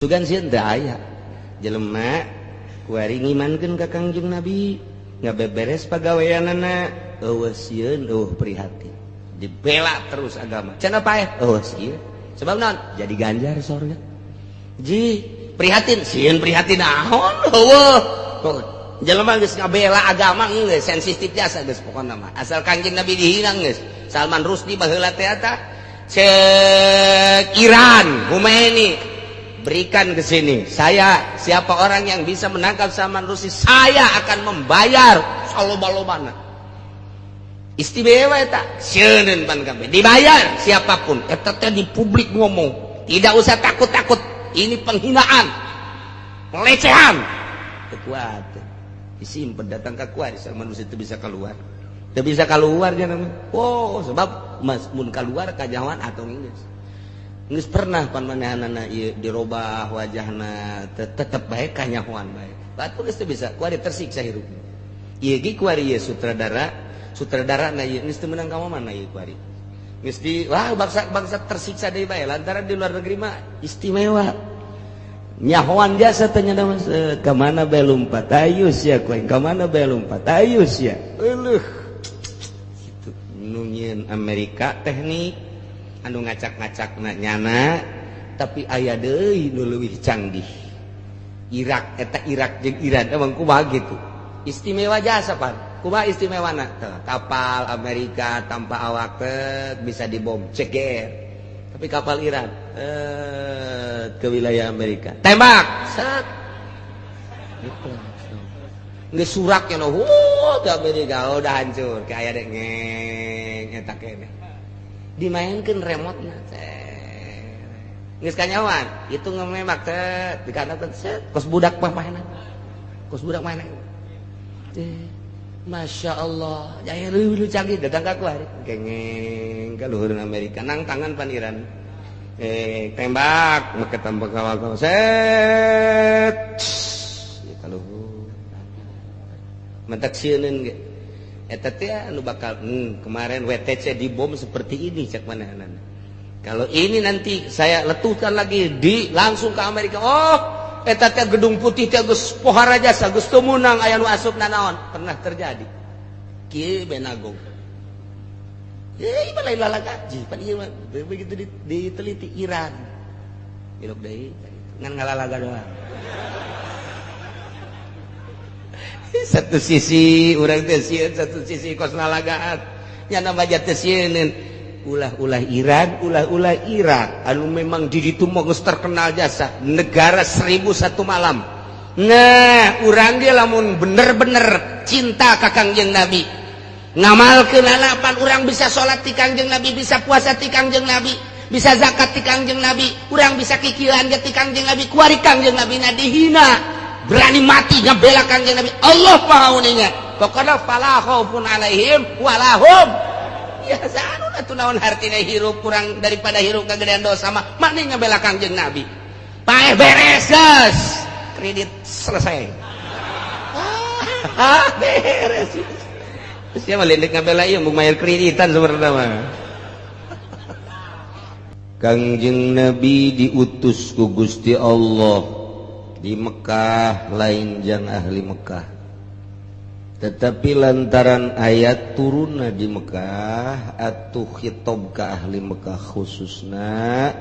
Sugan sieun teu aya jelema kuari ngimankeun ka Kangjeng Nabi, ngabeberes pagaweanana, eueuh sieun, eueuh prihatin, dibela terus agama. Cenah paeh, eueuh sieun. Sebab naon? Jadi ganjar sorga. Ji prihatin, sieun prihatin naon? Eueuh. Jelema geus ngabela agama geus sensitif jasa geus pokona mah. Asal Kangjeng Nabi dihina geus. Salman Rushdie baheula teh eta cek Iran, Khomeini, berikan ke sini. Saya, siapa orang yang bisa menangkap Salman Rushdie, saya akan membayar saloba-lobana. Istimewa eta, sieun pan kabeh. Dibayar siapapun. Eta teh di publik ngomong, tidak usah takut-takut. Ini penghinaan, pelecehan. Kuat. Disimpan datang ke kuat Salman Rushdie itu bisa keluar. Tidak bisa keluar jangan. Oh, sebab mas mun keluar kajawan atau geus. Geus pernah pan manehanana ieu dirobah wajahna, tetep bae kanyahoan bae. Batu geus teu bisa, kuari tersiksa hirup. Ieu ge kuari ieu sutradara, sutradara na ieu geus teu meunang ka mana ieu kuari. Geus di wah bangsa bangsa tersiksa deui bae lantaran di luar negeri mah istimewa. Nyahoan jasa teh nya mah ka mana bae lumpat ayo sia kuaing, ka mana bae lumpat ayo sia. Euleuh. Kitu nu nyieun Amerika teknik anu ngacak-ngacak nyana, tapi aya deui nu leuwih canggih. Irak eta, Irak jeung Iran emang kumaha gitu. Istimewa jasa pan. Kumaha istimewana? Tuh, kapal Amerika tanpa awak teh bisa dibom ceger. Tapi kapal Iran ke wilayah Amerika. Tembak. Set. Gitu. Geus surak ya no, ke Amerika udah hancur. Kayak ada ngeng eta keneh. Dimainkan remote na, geus kanyawan itu ngemembak teh di kana teh set kos budak mah mainan, kos budak mainan. Masya Allah, jaya lu canggih datang ka kuari gengeng ka luhur Amerika nang tangan paniran, tembak make tembak kawal set ya ka luhur mentak sieun ge eta teh anu bakal kemarin WTC dibom seperti ini cek mana. Kalau ini nanti saya letuhkan lagi di langsung ke Amerika, oh eta teh Gedung Putih teh geus pohara jasa, geus teu meunang aya nu asup nanaon. Pernah terjadi kieu benagong ya, mah lain lalagaji pan ieu mah. Begitu diteliti Iran ilok deui ngan ngalalaga doang. Satu sisi urang teh sieun, satu sisi kos lalagaan nya nama teh sieun. Ulah-ulah Iran, ulah-ulah Irak anu memang di ditu mah geus terkenal jasa negara 1001 malam. Nah, urang ge lamun bener-bener cinta ka Kangjeng Nabi, ngamalkeun pan urang bisa salat ti Kangjeng Nabi, bisa puasa ti Kangjeng Nabi, bisa zakat ti Kangjeng Nabi, urang bisa kikilan ge ti Kangjeng Nabi. Kuari Kangjeng Nabi na dihina, berani mati ngabela Kangjeng Nabi. Allah maha uninga pokoknya, fala khaufun alaihim walahum yahzanun. Atuh naon hartina hirup kurang daripada hirup kagedean dosa mah, makna ngabela Kangjeng Nabi paeh beres geus, kredit selesai. Ah, beres. Siapa lindek ngabela ieu mau bayar kreditan sebenarnya mah. Kangjeng Nabi diutus ku Gusti Allah di Mekah lain jang ahli Mekah, tetapi lantaran ayat turunna di Mekah atuh khitab ka ahli Mekah khususna,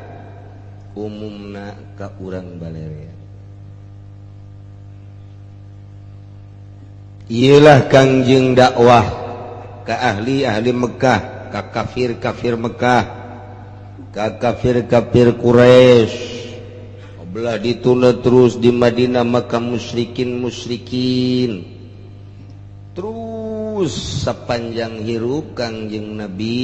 umumna ka urang balerea. Iyalah Kangjeng dakwah ka ahli-ahli Mekah, ka kafir-kafir Mekah, ka kafir-kafir Quraisy. Belah ditunda terus di Madinah maka musyrikin musyrikin terus sepanjang hirup Kangjeng Nabi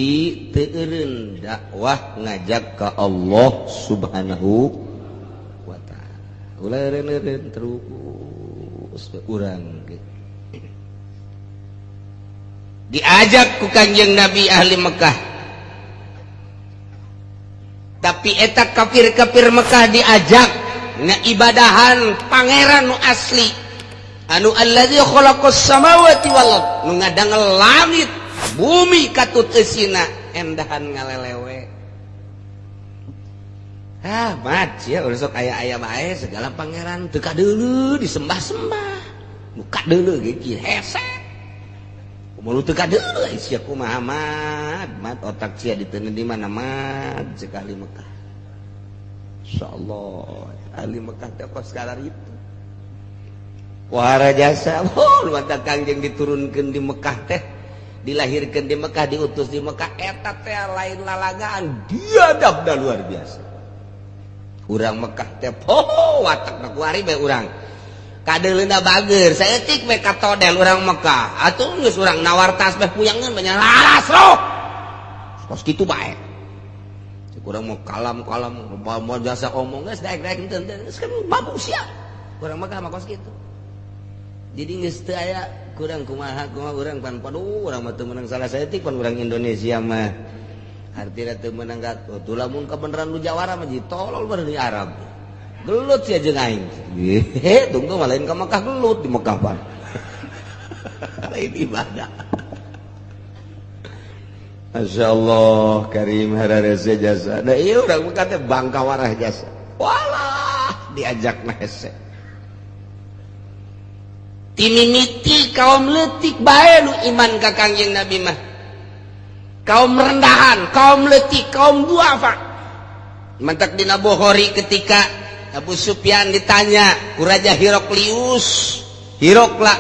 teu eureun dakwah ngajak ka Allah Subhanahu wa taala. Ulah eureun-eureun terus urang diajak ku Kangjeng Nabi ahli Mekah, tapi eta kafir-kafir Mekah diajak ngaibadahan pangeran nu asli, anu allazi khalaqas samawati wal ard, nu ngadangel langit bumi katut eusina, endahan ngalelewe. Ah, mat sia udah sok aya-aya bae segala pangeran teu kadeuleu disembah-sembah. Nu kadeuleu ge kieu hese. Kumaha teu kadeuleu sia kumaha, mat? Mat, otak sia diteundeun di mana, mat? Cek ahli Mekah. Insyaallah ahli Mekah teh kos itu. Wara jasa, oh, mata Kangjeng diturunkan di Mekah teh, dilahirkan di Mekah, diutus di Mekah, eta teh lain lalagaan, biadab dah luar biasa. Urang Mekah teh poho watak kuari bae urang. Kadeuleuna bager, saeutik we katodel urang Mekah. Atuh geus urang nawar tasbih puyangeun banyak laras roh. Kos kitu bae. Cek urang mau kalam-kalam mau jasa omong geus daek-daek henteu geus kan bagus ya. Urang Mekah mah kos kitu. Jadi geus teu aya kurang kumaha kumaha urang pan paduh urang mah teu meunang salah saeutik pan urang Indonesia mah. Artinya teu meunang atuh lamun kebenaran lu jawara mah tolol baru di Arab. Gelut sia jeung aing. Hehe, tunggu mah lain ka Mekah gelut di Mekah pan. Lain ibadah. Masya Allah, Karim hararese jasa. Nah iya urang Mekah teh bangka warah jasa. Walah, diajak mah hese. Timimiti kaum leutik bae nu iman ka Kangjeng Nabi mah. Kaum rendahan, kaum leutik, kaum duafa. Mantak dina Bukhari ketika Abu Sufyan ditanya ku Raja Hiroklius, Hirokla,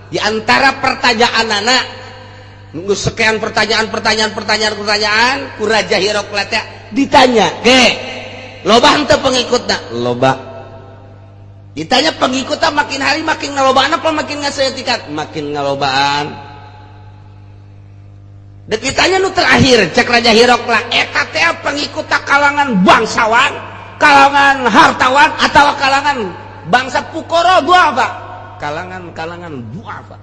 di antara pertanyaan anak nunggu sekian pertanyaan pertanyaan pertanyaan pertanyaan ku Raja Hirokla teh ditanya, "Ke, loba henteu pengikutna?" "Loba." Ditanya pengikutnya makin hari makin ngalobaan apa makin ngaseutikan? Makin ngalobaan. Dek ditanya nu terakhir, cek Raja Hirokla, eta teh pengikut kalangan bangsawan, kalangan hartawan atau kalangan bangsa pukoro duafa? Kalangan-kalangan duafa.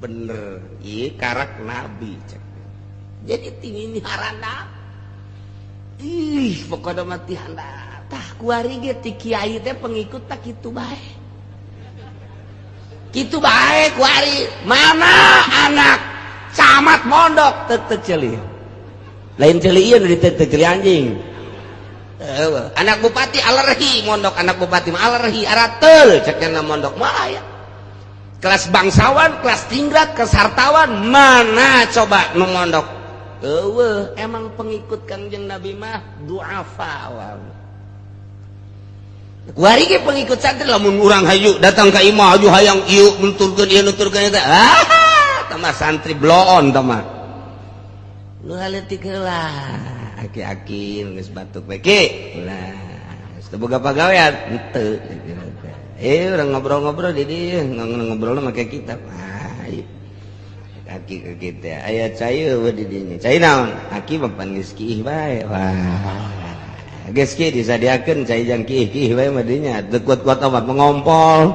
Bener, iya karak nabi cek. Jadi tinggi ini haranda. Ih, pokoknya mati handa. Tah kuari ge ti kiai teh pengikut tak kitu bae. Kitu bae kuari. Mana anak camat mondok tek ceuli. Lain ceuli ieu nu ditek ceuli anjing. Anak bupati alergi mondok, anak bupati mah alergi arateul cek mondok mah ya. Kelas bangsawan, kelas tingkat, kelas hartawan mana coba nu mondok? Eueuh, emang pengikut Kangjeng Nabi mah duafa. Kuari ge pengikut santri lamun urang hayu datang ka imah hayu hayang ieu nuturkeun ieu nuturkeun eta. Ah, tah santri bloon tah mah. Lu leutik heula. Aki-aki geus batuk we ki. Ulah, geus teu boga pagawean henteu. Eh, urang ngobrol-ngobrol di dieu, ngobrol make kitab. Ah, ieu. Aki ke kita aya cai eueuh di dinya. Cai naon? Aki mah pan geus kiih bae. Wah. Geus kieu disadiakeun cai jang kiih-kiih bae mah dinya. Teu kuat-kuat amat mengompol.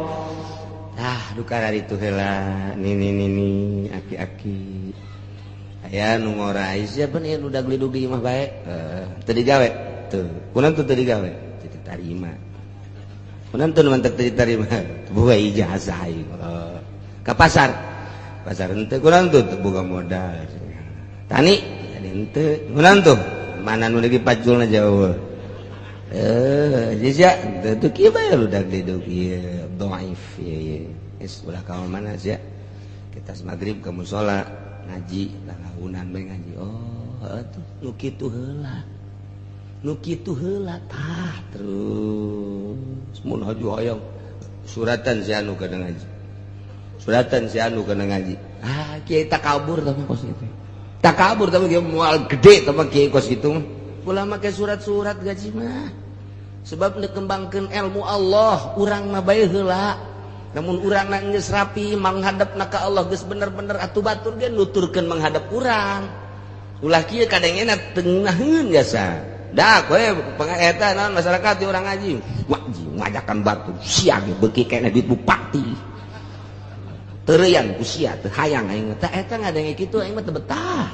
Ah, duka itu heula. Nini nini aki-aki. Aya nu ngora siapa nih udah glidug di imah bae. Teu digawe. Tuh, kunaon tuh teu digawe? Teu ditarima. Kunaon tuh mantek teu ditarima? Boga ijazah aing. Ka pasar. Pasar henteu, kunaon tuh teu boga modal. Tani, henteu. Kunaon tuh? Mana nu lagi paculna jauh. Eh, sia teu tuh kieu bae udah glidug ieu dhaif ieu. Geus ulah ka mana sia? Kita maghrib ke musola ngaji, lalaunan bae ngaji. Oh, heuh tuh nu kitu heula. Nu kitu heula tah terus mun haju hayang suratan si anu kana ngaji. Suratan si anu kana ngaji. Ah, kiai takabur tah mah kos kitu. Takabur tah mah kiai moal gede tah mah kiai kos kitu mah. Ulah make surat-surat gaji mah. Sebab nekembangkeun ilmu Allah, urang mah bae heula. Namun urang geus rapi menghadap ka Allah geus bener-bener atuh batur ge nuturkeun menghadap urang. Ulah kieu kadang enak teu ngeunaheun jasa. Dah kowe eta naon masyarakat di urang ngaji. Ngaji ngajakan batur sia ge beuki keneh duit bupati. Teureyan ku sia teu hayang aing teh eta ngadenge kitu aing mah teu betah.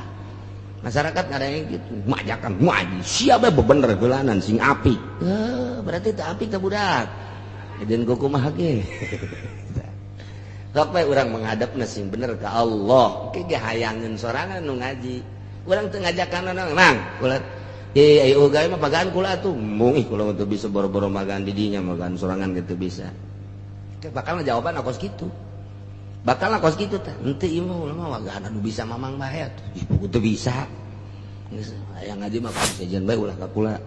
Masyarakat ngadenge kitu ngajakan ngaji sia bae bebener heulanan sing apik. Heuh, berarti teu apik teh budak. Dan kumaha ge. Sok bae urang menghadap sing bener ke Allah. Ke ge hayangeun sorangan nu ngaji. Urang teu ngajakan mang, ulah Eh, ayo gawe mah pagaan kula atuh. Embung ih kula mah teu bisa boro-boro magaan di dinya, magaan sorangan gitu bisa. Bakal jawaban kos kitu. Bakal kos kitu tah. Henteu ieu mah ulah mah magaan anu bisa mamang bae atuh. Ih, teu bisa. Geus aya ngaji mah sejen bae ulah ka kula.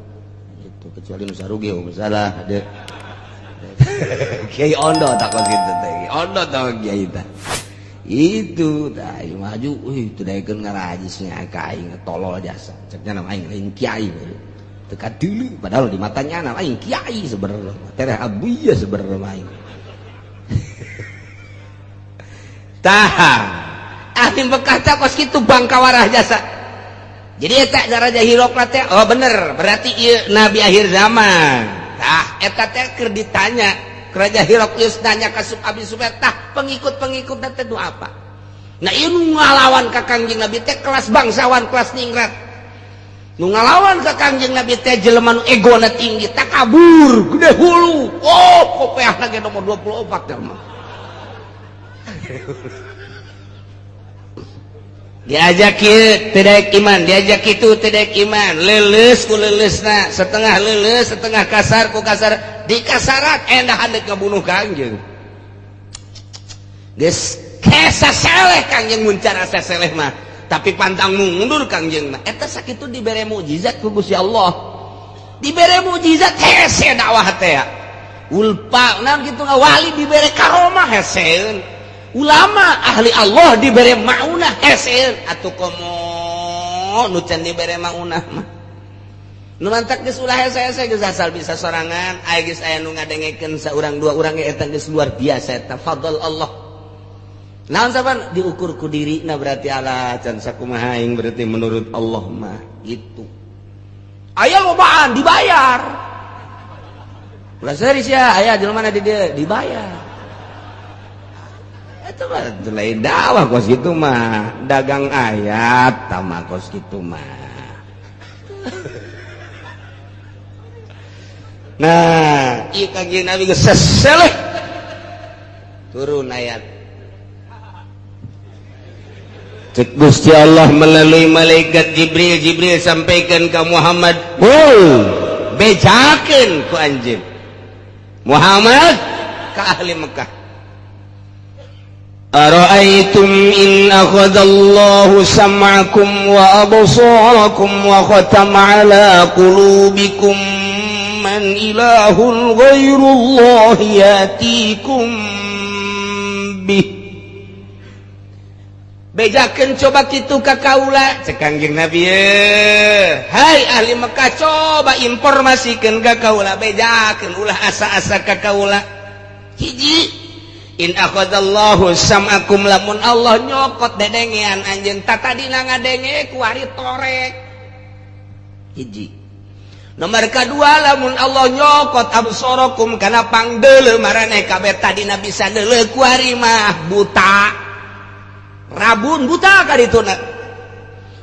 Itu kecuali nu sarugi masalah de. Kiai Ondo tak kos kitu teh. Ondo tah kiai tah. Itu tah maju euy teu daekeun ngarajisnya ka aing tolol jasa. Ceknya nama aing lain kiai. Teu kadulu padahal di matanya nama aing kiai sebenarnya. Tereh abuya sebenarnya aing. Tah, ahli Mekah teh kos kitu bangkawarah jasa. Jadi eta Raja Hirokla teh oh bener, berarti ieu nabi akhir zaman. Tah, eta teh keur ditanya Raja Hiroklius nanya ka Abi Sufyan, tah pengikut-pengikut teh nu apa? Nah ieu nu ngalawan ka Kangjeng Nabi teh kelas bangsawan, kelas ningrat. Nu ngalawan ka Kangjeng Nabi teh jelema nu egona tinggi, takabur, gede hulu. Oh, kopeahna ge nomor 24 teh mah. Diajak kieu teu daek iman, diajak kitu teu daek iman, leuleus ku leuleusna, setengah leuleus, setengah kasar ku kasar, dikasarat endah handek ngabunuh Kangjeng. Geus kesa seleh Kangjeng mun cara seleh mah, tapi pantang mundur Kangjeng mah. Eta sakitu dibere mukjizat ku Gusti Allah. Dibere mukjizat hese dakwah teh. Ulpa naon kitu wali dibere karomah heseun. Ulama ahli Allah dibere maunah heseun atuh komo nu can dibere maunah mah. Nu mantak geus ulah hese-hese geus asal bisa sorangan, aya geus aya nu ngadengekeun saurang dua urang ge eta geus luar biasa eta fadl Allah. Naon saban diukur ku dirina berarti ala can sakumaha aing berarti menurut Allah mah gitu. Aya lobaan dibayar. Ulah serius ya, aya jelema di dieu dibayar. Itu mah lain dakwah kos gitu mah, dagang ayat tama kos gitu mah. Nah, ieu Kangjeng Nabi geus seseleh. Turun ayat. Cek Gusti Allah melalui malaikat Jibril, Jibril sampaikan ke Muhammad, "Hul, bejakeun ku anjeun." Muhammad ka ahli Mekah. Ara'aitum in akhadallahu sam'akum wa absarakum wa khatama ala qulubikum man ilahun ghairullahi yatikum bih. Bejakeun coba kitu ka kaula cek Kangjeng Nabi ye. Hai ahli Mekah coba informasikeun ka kaula, bejakeun ulah asa-asa ka kaula. Hiji, in akhadallahu sam'akum lamun Allah nyokot dedengean anjeun tatadina ngadenge kuari torek. Hiji. Nomor kedua lamun Allah nyokot absarakum kana pangdeuleu maraneh kabeh tadina bisa deuleu kuari mah buta. Rabun buta kadituna.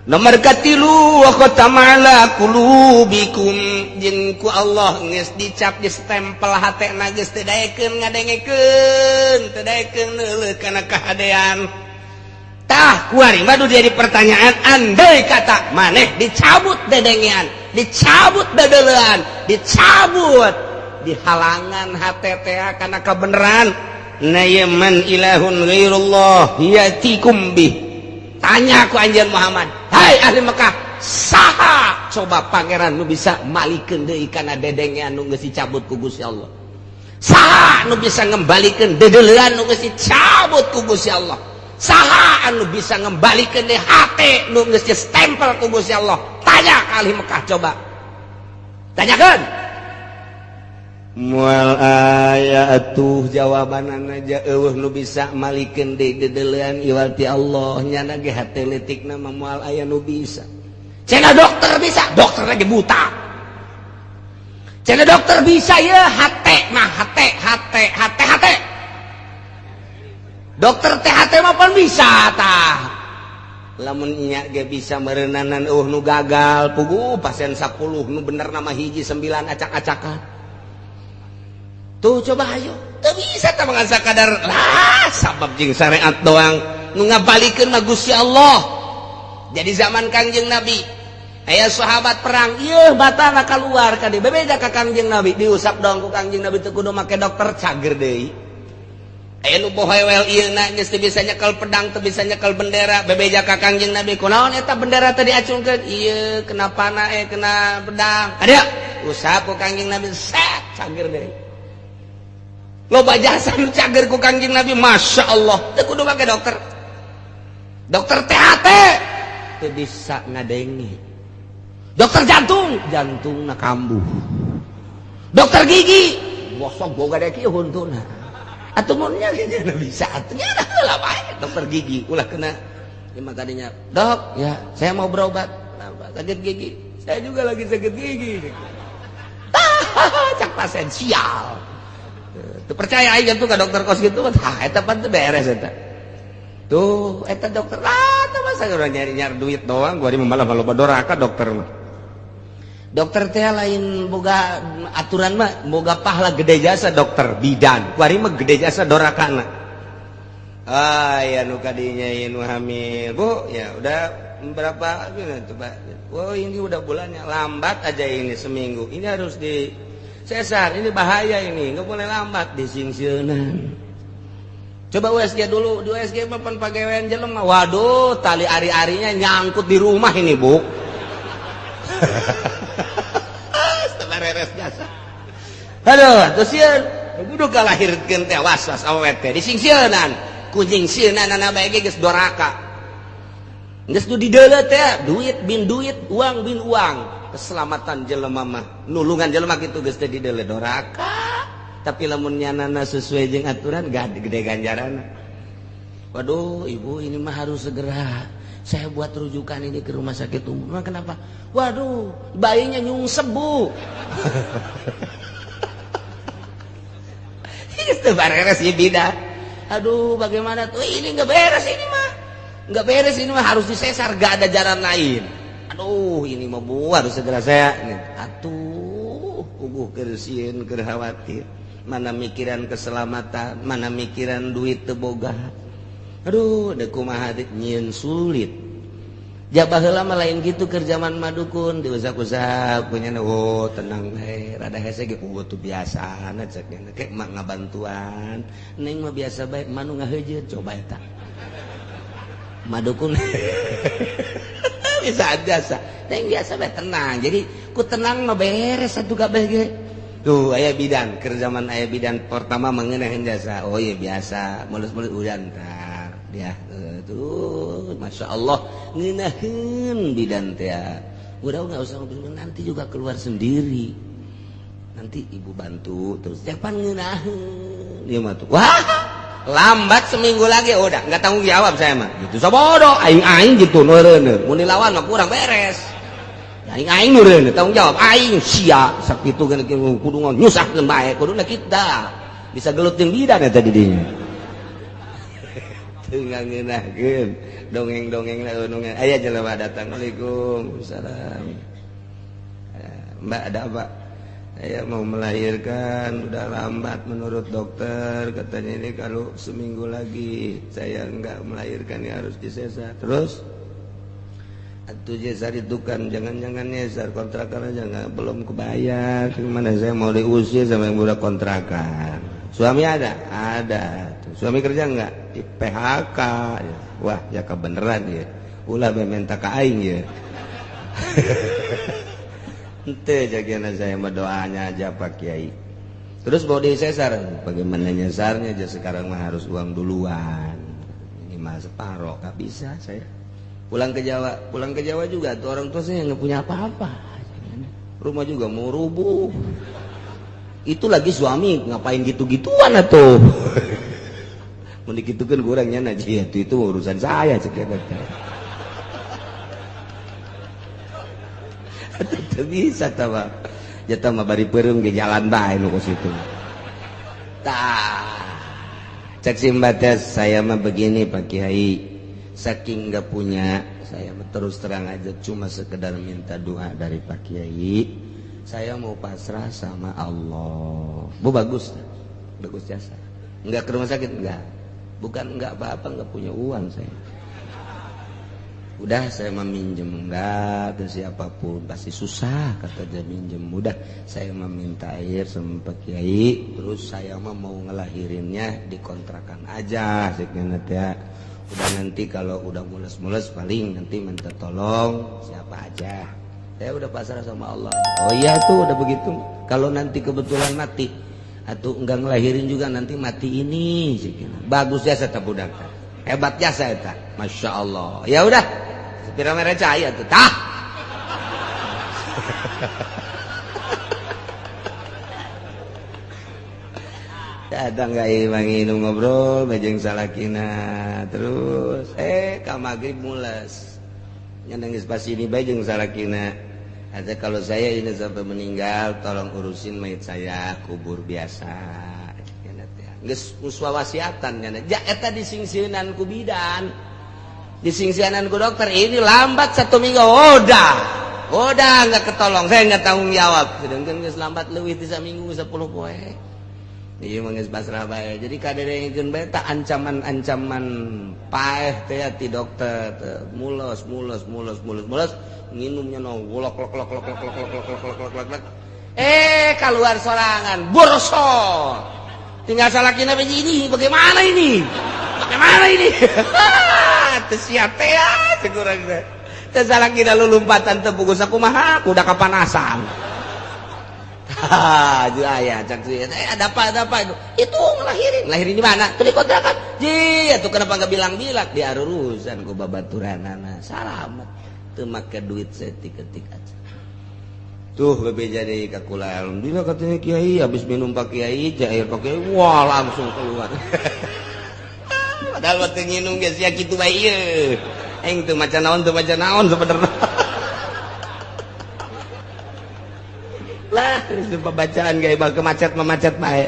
Nomor katilu wa khatama ala qulubikum jeung ku Allah geus dicap distempel hatena geus teu daekeun ngadengekeun teu daekeun neuleuh kana kahadean. Tah kuari mah jadi pertanyaan andai kata maneh dicabut dedengean, dicabut dedeulean, dicabut dihalangan hate teh kana kabeneran. Na ieu man ilahun ghairullah yatikum bih. Tanya ku anjeun Muhammad, hai ahli Mekah, saha coba pangeran nu bisa malikeun deui kana dedengean nu geus dicabut ku Gusti Allah? Saha nu bisa ngembalikeun dedeulean nu geus dicabut ku Gusti Allah? Saha anu bisa ngembalikeun deui hate nu geus distempel ku Gusti Allah? Tanya ka ahli Mekah coba. Tanyakeun. Mual aya atuh jawabanana aja eueuh nu bisa malikeun deui dedeulean iwal ti Allah nyana ge hate leutikna mah moal aya nu bisa. Cenah dokter bisa, dokter lagi buta. Cenah dokter bisa ya hate mah hate hate hate hate. Dokter teh hate mah pan bisa tah. Lamun nya ge bisa meureunanan eueuh nu gagal puguh pasien 10 nu bener nama hiji 9 acak-acakan. Tuh coba ayo teu bisa tah mangan sakadar lah sabab jeung syariat doang nu ngabalikeun mah Gusti Allah. Jadi zaman Kangjeng Nabi Aya sahabat perang ieu batana keluar ka dieu bebeja ka Kangjeng Nabi diusap dong ku Kangjeng Nabi teu kudu make dokter cager deui. Aya nu bohewel ieu na geus teu bisa nyekel pedang teu bisa nyekel bendera bebeja ka Kangjeng Nabi kunaon eta bendera tadi diacungkeun ieu kena panah kena pedang. Ka dieu usap ku Kangjeng Nabi set cager deui. Loba jasa nu cager ku Kangjeng Nabi Masya Allah teu kudu make dokter. Dokter THT teu bisa ngadengi. Dokter jantung jantungna kambuh. Dokter gigi bosok boga deki huntuna. Atuh mun nya bisa atuh nya heula bae dokter gigi ulah kena ieu mah kadinya. Dok, ya saya mau berobat. Kenapa? Sakit gigi. Saya juga lagi sakit gigi. Cak pasien sial. Teu percaya aing tuh ka dokter kos gitu tah eta pan teu beres eta. Tuh eta dokter lah teh masa urang nyari-nyari duit doang gua di malah loba doraka dokter mah. Dokter teh lain boga aturan mah boga pahala gede jasa dokter bidan kuari mah gede jasa dorakana. Ah ya nu kadinya ieu nu hamil bu ya udah berapa coba oh ini udah bulannya lambat aja ini seminggu ini harus di sesar ini bahaya ini nggak boleh lambat disingsieunan. Coba USG dulu di USG mah pan pagawean jelema waduh tali ari-arinya nyangkut di rumah ini bu. Beres jasa. Aduh, terus sieun kudu kalahirkeun teh was-was awewe teh disingsieunan. Ku nyingsieunan bae ge geus doraka. Geus nu dideuleu teh duit bin duit, uang bin uang. Keselamatan jelema mah, nulungan jelema kitu geus teh dideuleu doraka. Tapi lamun nyanana sesuai jeung aturan gede ganjaranna. Waduh, ibu ini mah harus segera saya buat rujukan ini ke rumah sakit umum. Emang kenapa? Waduh, bayinya nyungsep, bu. Itu beres ya bida. Aduh, bagaimana tuh? Ini nggak beres ini mah. Nggak beres ini mah harus disesar, gak ada jalan lain. Aduh, ini mah bu harus segera saya. Atuh, uguh keur sieun keur khawatir. Mana mikiran keselamatan, mana mikiran duit teu boga. Aduh, deh kumaha nyieun sulit. Jabah heula mah lain gitu keur zaman madukun diusap-usap punya oh tenang bae rada hese ge oh tuh biasana cek kayak mak ngabantuan neng mah biasa bae manu ngaheujeun coba eta madukun bisa biasa neng biasa bae tenang jadi ku tenang mah beres satu kabeh ge tuh aya bidan keur zaman aya bidan pertama mengenahin jasa oh iya biasa mulus-mulus udan tar ya tuh Masya Allah ngeunaheun bidan teh udah nggak usah ngobrol nanti juga keluar sendiri nanti ibu bantu terus siapa ngeunaheun dia mah tuh wah lambat seminggu lagi udah nggak tanggung jawab saya mah gitu sabodo aing-aing gitu nu reuneuh mun dilawan mah kurang beres aing-aing nu reuneuh tanggung jawab aing sia sakitu kan kudu nyusahkeun bae kuduna kita bisa gelut jeung bidan eta di dinya teu ngeunaheun dongeng-dongeng dongeng aya jelema datang waalaikumsalam Mbak ada apa saya mau melahirkan udah lambat menurut dokter katanya ini kalau seminggu lagi saya nggak melahirkan ya harus disesar terus atuh nyesar itu kan jangan-jangan nyesar kontrakan aja nggak belum kebayar gimana saya mau diusir sama yang udah kontrakan suami ada ada suami kerja nggak di PHK wah ya kebeneran ya ulah minta ka aing ya ente jagana saya mah doanya aja Pak Kiai terus mau disesar bagaimana nyesarnya aja sekarang mah harus uang duluan ini mah separoh gak bisa saya pulang ke Jawa juga tuh orang tua saya nggak punya apa-apa rumah juga mau rubuh itu lagi suami ngapain gitu-gituan atuh mau dikitukan kurangnya naji itu urusan saya cek itu bisa tawa jatah mah bari peureum ge jalan bae nu kos itu tah cek si Mbak Tes saya mah begini Pak Kiai saking nggak punya saya terus terang aja cuma sekedar minta doa dari Pak Kiai saya mau pasrah sama Allah bu bagus bagus jasa nggak ke rumah sakit nggak bukan nggak apa-apa nggak punya uang saya. Udah, saya mau minjem enggak ke siapapun pasti susah, kata dia minjem. Udah, saya mau minta air sama Pak Kiai, terus saya mah mau ngelahirinnya di kontrakan aja sekian ya. Udah, nanti kalau udah mules-mules paling nanti minta tolong siapa aja. Saya udah pasrah sama Allah. Oh iya tuh, udah begitu kalau nanti kebetulan mati atau enggak ngelahirin juga nanti mati ini sekian. Bagus ya, saya budak hebat jasa eta, Masya Allah. Ya udah, sepira mere cai tuh tah. Datang gak imang minum, ngobrol bajeng salakina terus ka maghrib mules nangis pas ini bae jeung salakina aja. Kalau saya ini sampai meninggal, tolong urusin mayat saya, kubur biasa. Geus wasiatan ja eta, disingsieunan ku bidan, disingsieunan ku dokter. Ini lambat satu minggu, udah nggak ketolong, saya nggak tanggung jawab. Sedangkan geus lambat leuwih ti minggu 10 poe. Iya, geus pasrah bae. Jadi kadengekeun bae tak ancaman-ancaman paeh teh ti dokter. Mules mules mules mules mules, nginumnya no lok lok lok lok lok lok lok lok lok lok lok lok, keluar sorangan borsot. Tinggal salakina ini, bagaimana ini, bagaimana ini, teu siap teh ya kurang teh. Salakina lulumpatan teu pugus, kumaha kuda kapanasan. Ha, aya cak ada apa, ada apa itu? Itu ngelahirin. Ngelahirin di mana? Tuh di kontrakan. Ji, atuh kenapa nggak bilang-bilang? Di urusan ku babaturanana. Salamet. Teu make duit setik-ketik aja. Tuh bebeja deui ka kula, alhamdulillah katanya kiai habis minum Pak Kiai, air Pak Kiai, wah langsung keluar. Padahal waktu nginum geus ya kitu bae ieu. Aing teu maca naon, teu maca naon sebenarnya. Lah, itu pembacaan gaya bakal macet memacet bae.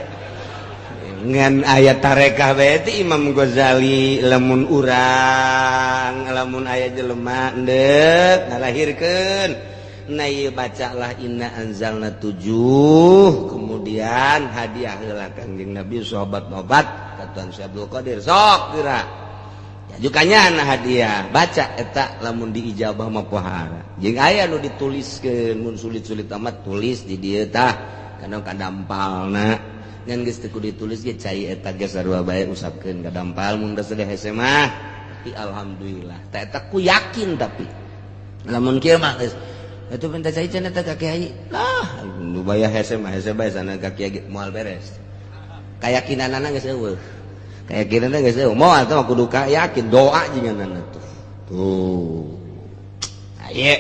Ngan ayat tarekah bae teh Imam Ghazali, lamun urang, lamun aya jelema endek ngalahirkeun. Nah, ieu bacalah inna anzalna tujuh, kemudian hadiah heula Kangjeng Nabi sahabat-sahabat katuan Syekh Abdul Qadir sok geura. Jukanya nah hadiah baca eta lamun diijabah mah pohara. Jeung aya nu dituliskeun, mun sulit-sulit amat tulis di dieu tah kana kadampalna. Ngan geus teu kudu ditulis ge cai eta ge sarua bae, usapkeun ka dampal mun geus hese mah. Tapi alhamdulillah tah eta ku yakin. Tapi lamun kieu mah geus itu minta cai cenah teh ka kiai lah, nu bayar hese mah hese bae sana ka kiai moal beres. Kayakinanana geus eueuh, keyakinan geus eueuh, moal teh kudu yakin doa jeung tuh tuh. Aye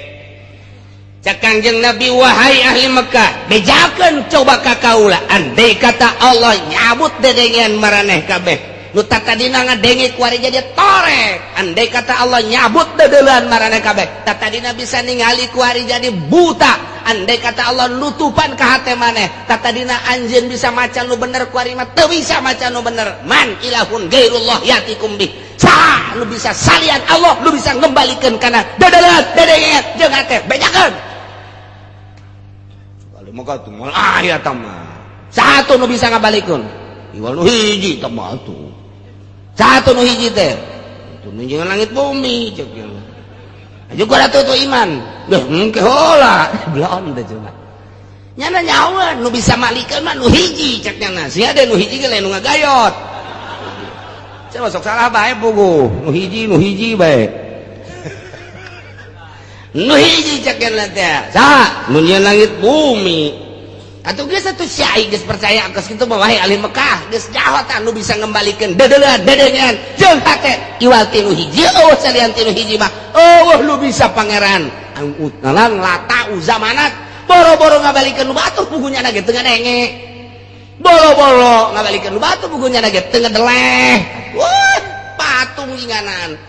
cak Kangjeng Nabi, wahai ahli Mekah, bejakeun coba ka kaula, andai kata Allah nyabut dedengean maraneh kabeh nu tatadina ngadenge kuari jadi torek, andai kata Allah nyabut dedeuleun maraneh kabeh tatadina bisa ningali kuari jadi buta, andai kata Allah nutupan ka hate maneh tatadina anjeun bisa maca nu bener kuari mah teu bisa maca nu bener, man ilahun gairullah yatikum bih, saha nu bisa salian Allah nu bisa ngembalikeun kana dedeuleun, dedengean jeung hate? Bejakeun sekali maka tuh moal aya mah satu nu bisa ngabalikeun iwal nu hiji tah mah tuh satu nu hiji teh itu nunjungan langit bumi cek juga tuh tuh iman deh mungkin hola belum teh cuma nyana nyawa nu bisa malikeun mah nu hiji cek nyana sia deh nu hiji ge lain nu ngagayot. Saya masuk salah bae pugu nu hiji, nu hiji bae, nu hiji cek nyana teh saha nu nyieun langit bumi. Atuh geus atuh syai geus percaya geus kitu mah, wahai ahli Mekah, geus nyaho tah nu bisa ngembalikeun dedeuleun, dedengean jeung hate iwal ti nu hiji, eueuh salian ti nu hiji mah eueuh nu bisa pangeran ngalan Lata Uza Manat. Boro-boro ngabalikeun nu batur pugunya ge teu ngadenge, boro-boro ngabalikeun nu batur pugunya ge teu ngedeleh. Wah, patung inganan.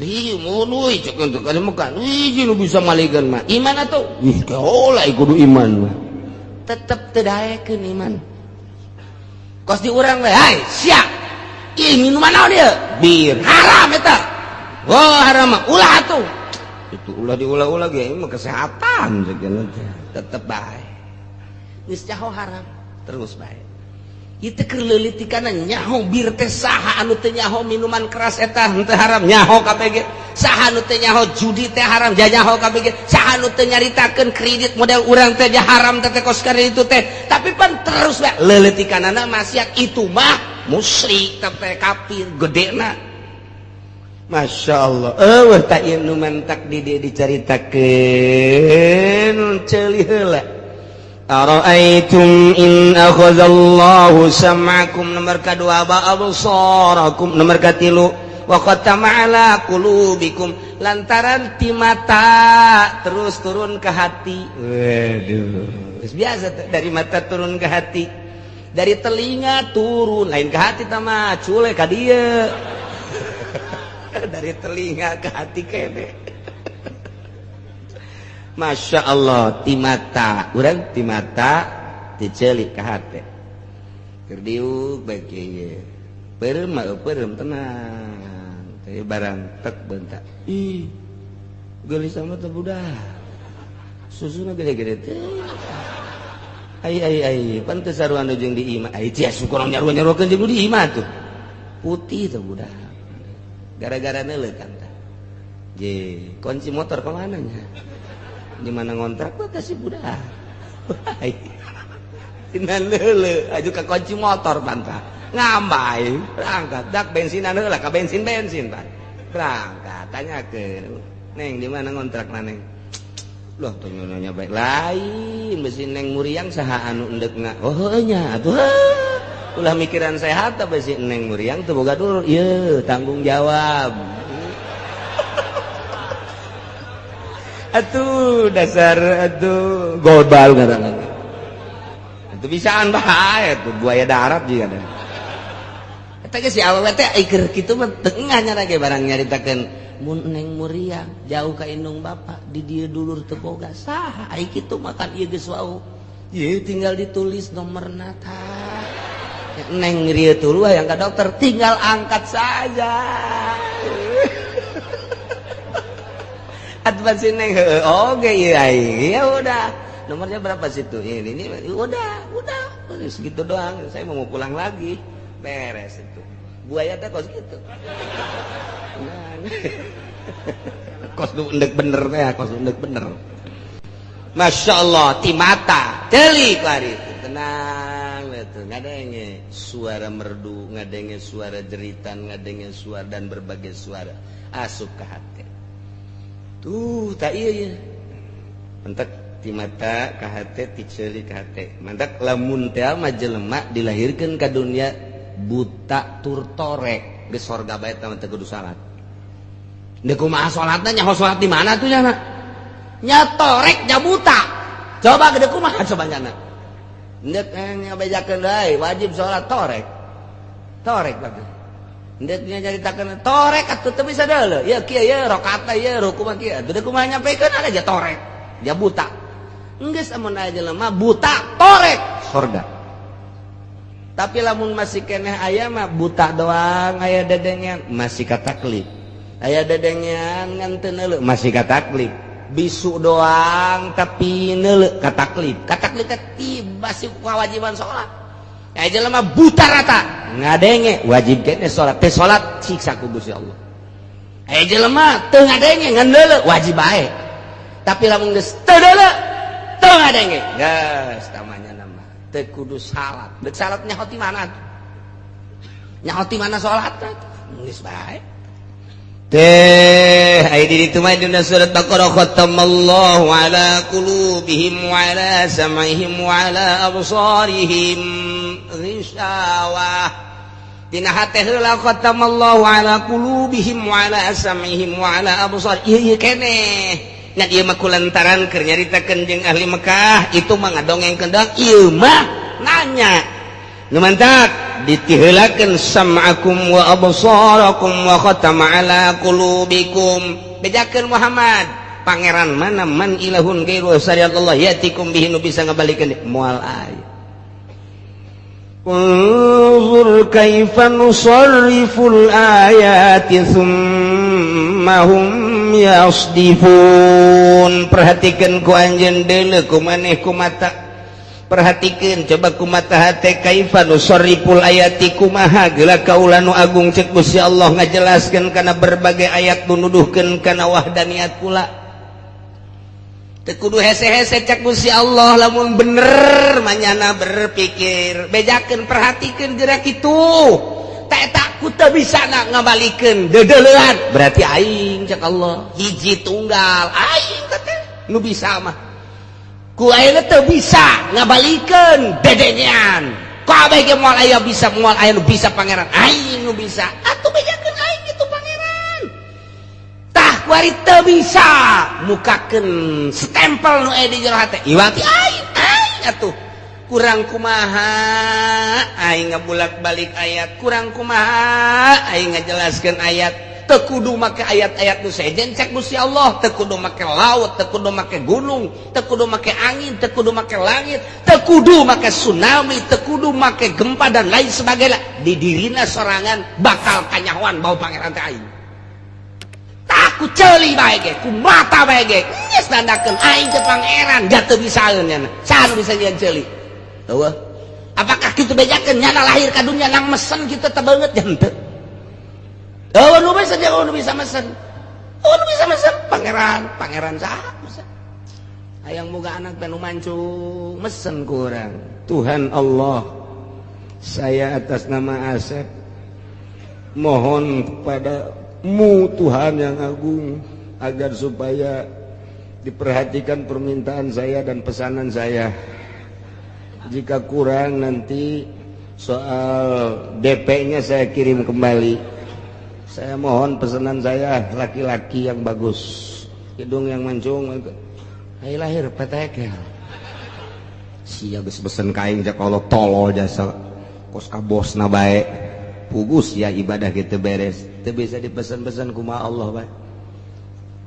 Ih, mun euy cek untuk ka Mekah. Hiji nu bisa malikeun mah. Iman atuh. Ih, kaola kudu iman mah. Tetep teu daekeun iman. Kos di urang we, hai, sia. Ih, minuman naon ieu? Bir. Haram eta. Oh, haram mah. Ulah atuh. Itu ulah diulah-ulah ge mah kesehatan segala teh. Tetep bae. Geus nyaho haram, terus bae. Ieu teh keur leulitikana nyaho bir teh, saha anu teu nyaho minuman keras eta henteu haram, nyaho kabeh ge. Saha nu teu nyaho judi teh haram, nyaho kabeh. Saha nu teu nyaritakeun kredit model urang teh haram teh, kos itu teh. Tapi pan terus we leuletikanana maksiat, itu mah musyrik teh, kafir gedena. Masya Allah, eueuh tak ieu nu mantak di dieu dicaritakeun, ceuli heula. Ara'aitum in akhadallahu sam'akum, nomor kadua, wa absarakum, nomor katilu, wa khatama ala qulubikum. Lantaran ti mata terus turun ke hati. Waduh, biasa dari mata turun ke hati, dari telinga turun lain ke hati, tama cule ka dieu, dari telinga ke hati kene. Masya Allah, ti mata urang, ti mata dicelik ke hati, keur diuk bae kieu, peureum mah peureum tenang, tapi barang tek bentak, ih, geulis sama teh budak susuna gede-gede teh. Ai ai ai, pan teu sarua jeung di imah. Ai sia syukur nyarua-nyaruakeun jeung di imah tuh putih tuh budak, gara-gara neuleuh kan tah. Je, kunci motor kemana nya? Di mana ngontrak tuh si budak? Tina neuleuh aju ka kunci motor bantah. Ngambai, berangkat dak bensinan heula ka bensin-bensin pan. Berangkat tanyakeun, "Neng, di mana ngontrak neng?" Loh, tuh nyonya baik lain besi Neng Muriang saha anu endek nga. Oh, heuh nya atuh. Ulah mikiran sehat tapi si Neng Muriang tuh boga dulu, iya, tanggung jawab. Atuh dasar atuh gobal ngaranna itu bisaan bahaya tuh, buaya darat juga ada. Eta ge si awewe teh keur kitu mah tengah nya ge barang nyaritakeun mun Neng Muriang jauh ka indung bapak di dieu dulur teu boga saha. Ai kitu makan ieu geus wau ieu tinggal ditulis nomorna tah. Neng rieu tuluh yang ke dokter tinggal angkat saja. Atuh si Neng oke iya ya udah, nomornya berapa situ, ini udah segitu doang, saya mau pulang lagi, beres itu. Buaya teh kos gitu. Nah, kos nu endek bener teh, kos nu endek bener. Masya Allah, ti mata ceuli ku ari tenang betul, ngadenge suara merdu, ngadenge suara jeritan, ngadenge suara dan berbagai suara asup ke hati tuh tak iya iya mentak ti mata ka hati, ti ceuli ka hati. Mantak lamun teh mah jelema dilahirkeun ka dunia buta tur torek geus sorga bae teh teu kudu salat. Deuk kumaha salatna, nyaho salat di mana tuh nyana? Nya torek nya buta. Coba gede kumaha coba nyana? Ndek ngabejakeun deui wajib salat torek. Torek lagi. Ndek nyaritakeun torek atuh teu bisa deuleu. Ieu kieu ieu rakaatna ieu ruku mah kieu. Deuk kumaha nyampekeun aja torek. Dia buta. Enggeus amun aya jelema buta torek sorga. Tapi lamun masih keneh aya mah buta doang, aya dedengean masih kataklif. Aya dedengean ngan teu neuleuh masih kataklif. Bisu doang tapi neuleuh kataklif. Kataklif teh tiba si kewajiban salat. Aya jelema buta rata ngadenge wajib keneh salat. Teh salat siksa ku Gusti Allah. Aya jelema teu ngadenge ngan neuleuh wajib bae. Tapi lamun geus teu deuleuh teu ngadenge geus tamanya nama teu kudu salat. Deuk salat nyaho ti mana? Nyaho ti mana salat? Geus bae. Teh ai di ditu mah dina surat Baqarah, khatamallahu ala qulubihim wa ala sam'ihim wa ala absarihim ghishawah. Dina hate heula khatamallahu ala qulubihim wa ala sam'ihim wa ala absar. Ieu ieu keneh. Nya ieu mah kulantaran keur nyaritakeun jeung ahli Mekah, itu mah ngadongengkeun doang, ieu mah nanya. Nu mantak ditiheulakeun sam'akum wa absarakum wa khatama ala qulubikum. Bejakeun Muhammad, pangeran mana man ilahun ghairu syariatullah yatikum bihi, nu bisa ngabalikeun moal aya. Unzur kaifa nusarriful ayati thumma hum yasdifun. Perhatikan ku anjeun deuleu ku maneh ku mata. Perhatikan coba kumata hate kaifa nusarriful ayati kumaha geula kaula nu agung cek Gusti Allah ngajelaskeun kana berbagai ayat nu nuduhkeun kana wahdaniyat kula. Teu kudu hese-hese cek Gusti Allah lamun bener manyana berpikir bejakeun perhatikeun gerak itu. Tak ku teu bisa ngabalikeun deudeulean berarti aing cek Allah hiji tunggal aing teh nu bisa mah. Ku ayeuna teu bisa ngabalikeun dedengean. Kabeh ge moal aya bisa moal aya nu bisa pangeran. Aing nu bisa. Atuh bejakeun aing kitu pangeran. Tah kuari teu bisa mukakeun stempel nu aya di jero hate. Iwati aing aing atuh. Kurang kumaha aing ngabulak-balik ayat, kurang kumaha aing ngajelaskeun ayat. Teu kudu make ayat-ayat nu sejen cek Gusti Allah, teu kudu make laut, teu kudu make gunung, teu kudu make angin, teu kudu make langit, teu kudu make tsunami, teu kudu make gempa dan lain sebagainya. Di dirina sorangan bakal kanyahoan bau pangeran teh aing. Tah ku ceuli bae ge, ku mata bae ge, geus nandakeun aing teh pangeran, da teu bisaeun nyana. Saha nu bisa nyieun ceuli? Eueuh. Apakah kitu bejakeun nyana lahir ka dunya nang mesen kitu teh beungeut henteu? Oh, nu bisa dia, nu bisa mesen. Oh, nu bisa mesen pangeran, pangeran saha mesen. Hayang boga anak teh nu mancung, mesen ku urang. Tuhan Allah, saya atas nama Asep mohon kepadamu Tuhan yang agung agar supaya diperhatikan permintaan saya dan pesanan saya. Jika kurang nanti soal DP-nya saya kirim kembali. Saya mohon pesanan saya laki-laki yang bagus, hidung yang mancung, ayo lahir petekel. Sia geus pesen ka aing cek Allah tolol jasa kos ka bosna bae. Pugus ya ibadah kitu beres. Teu bisa dipesan-pesan kumaha Allah bae.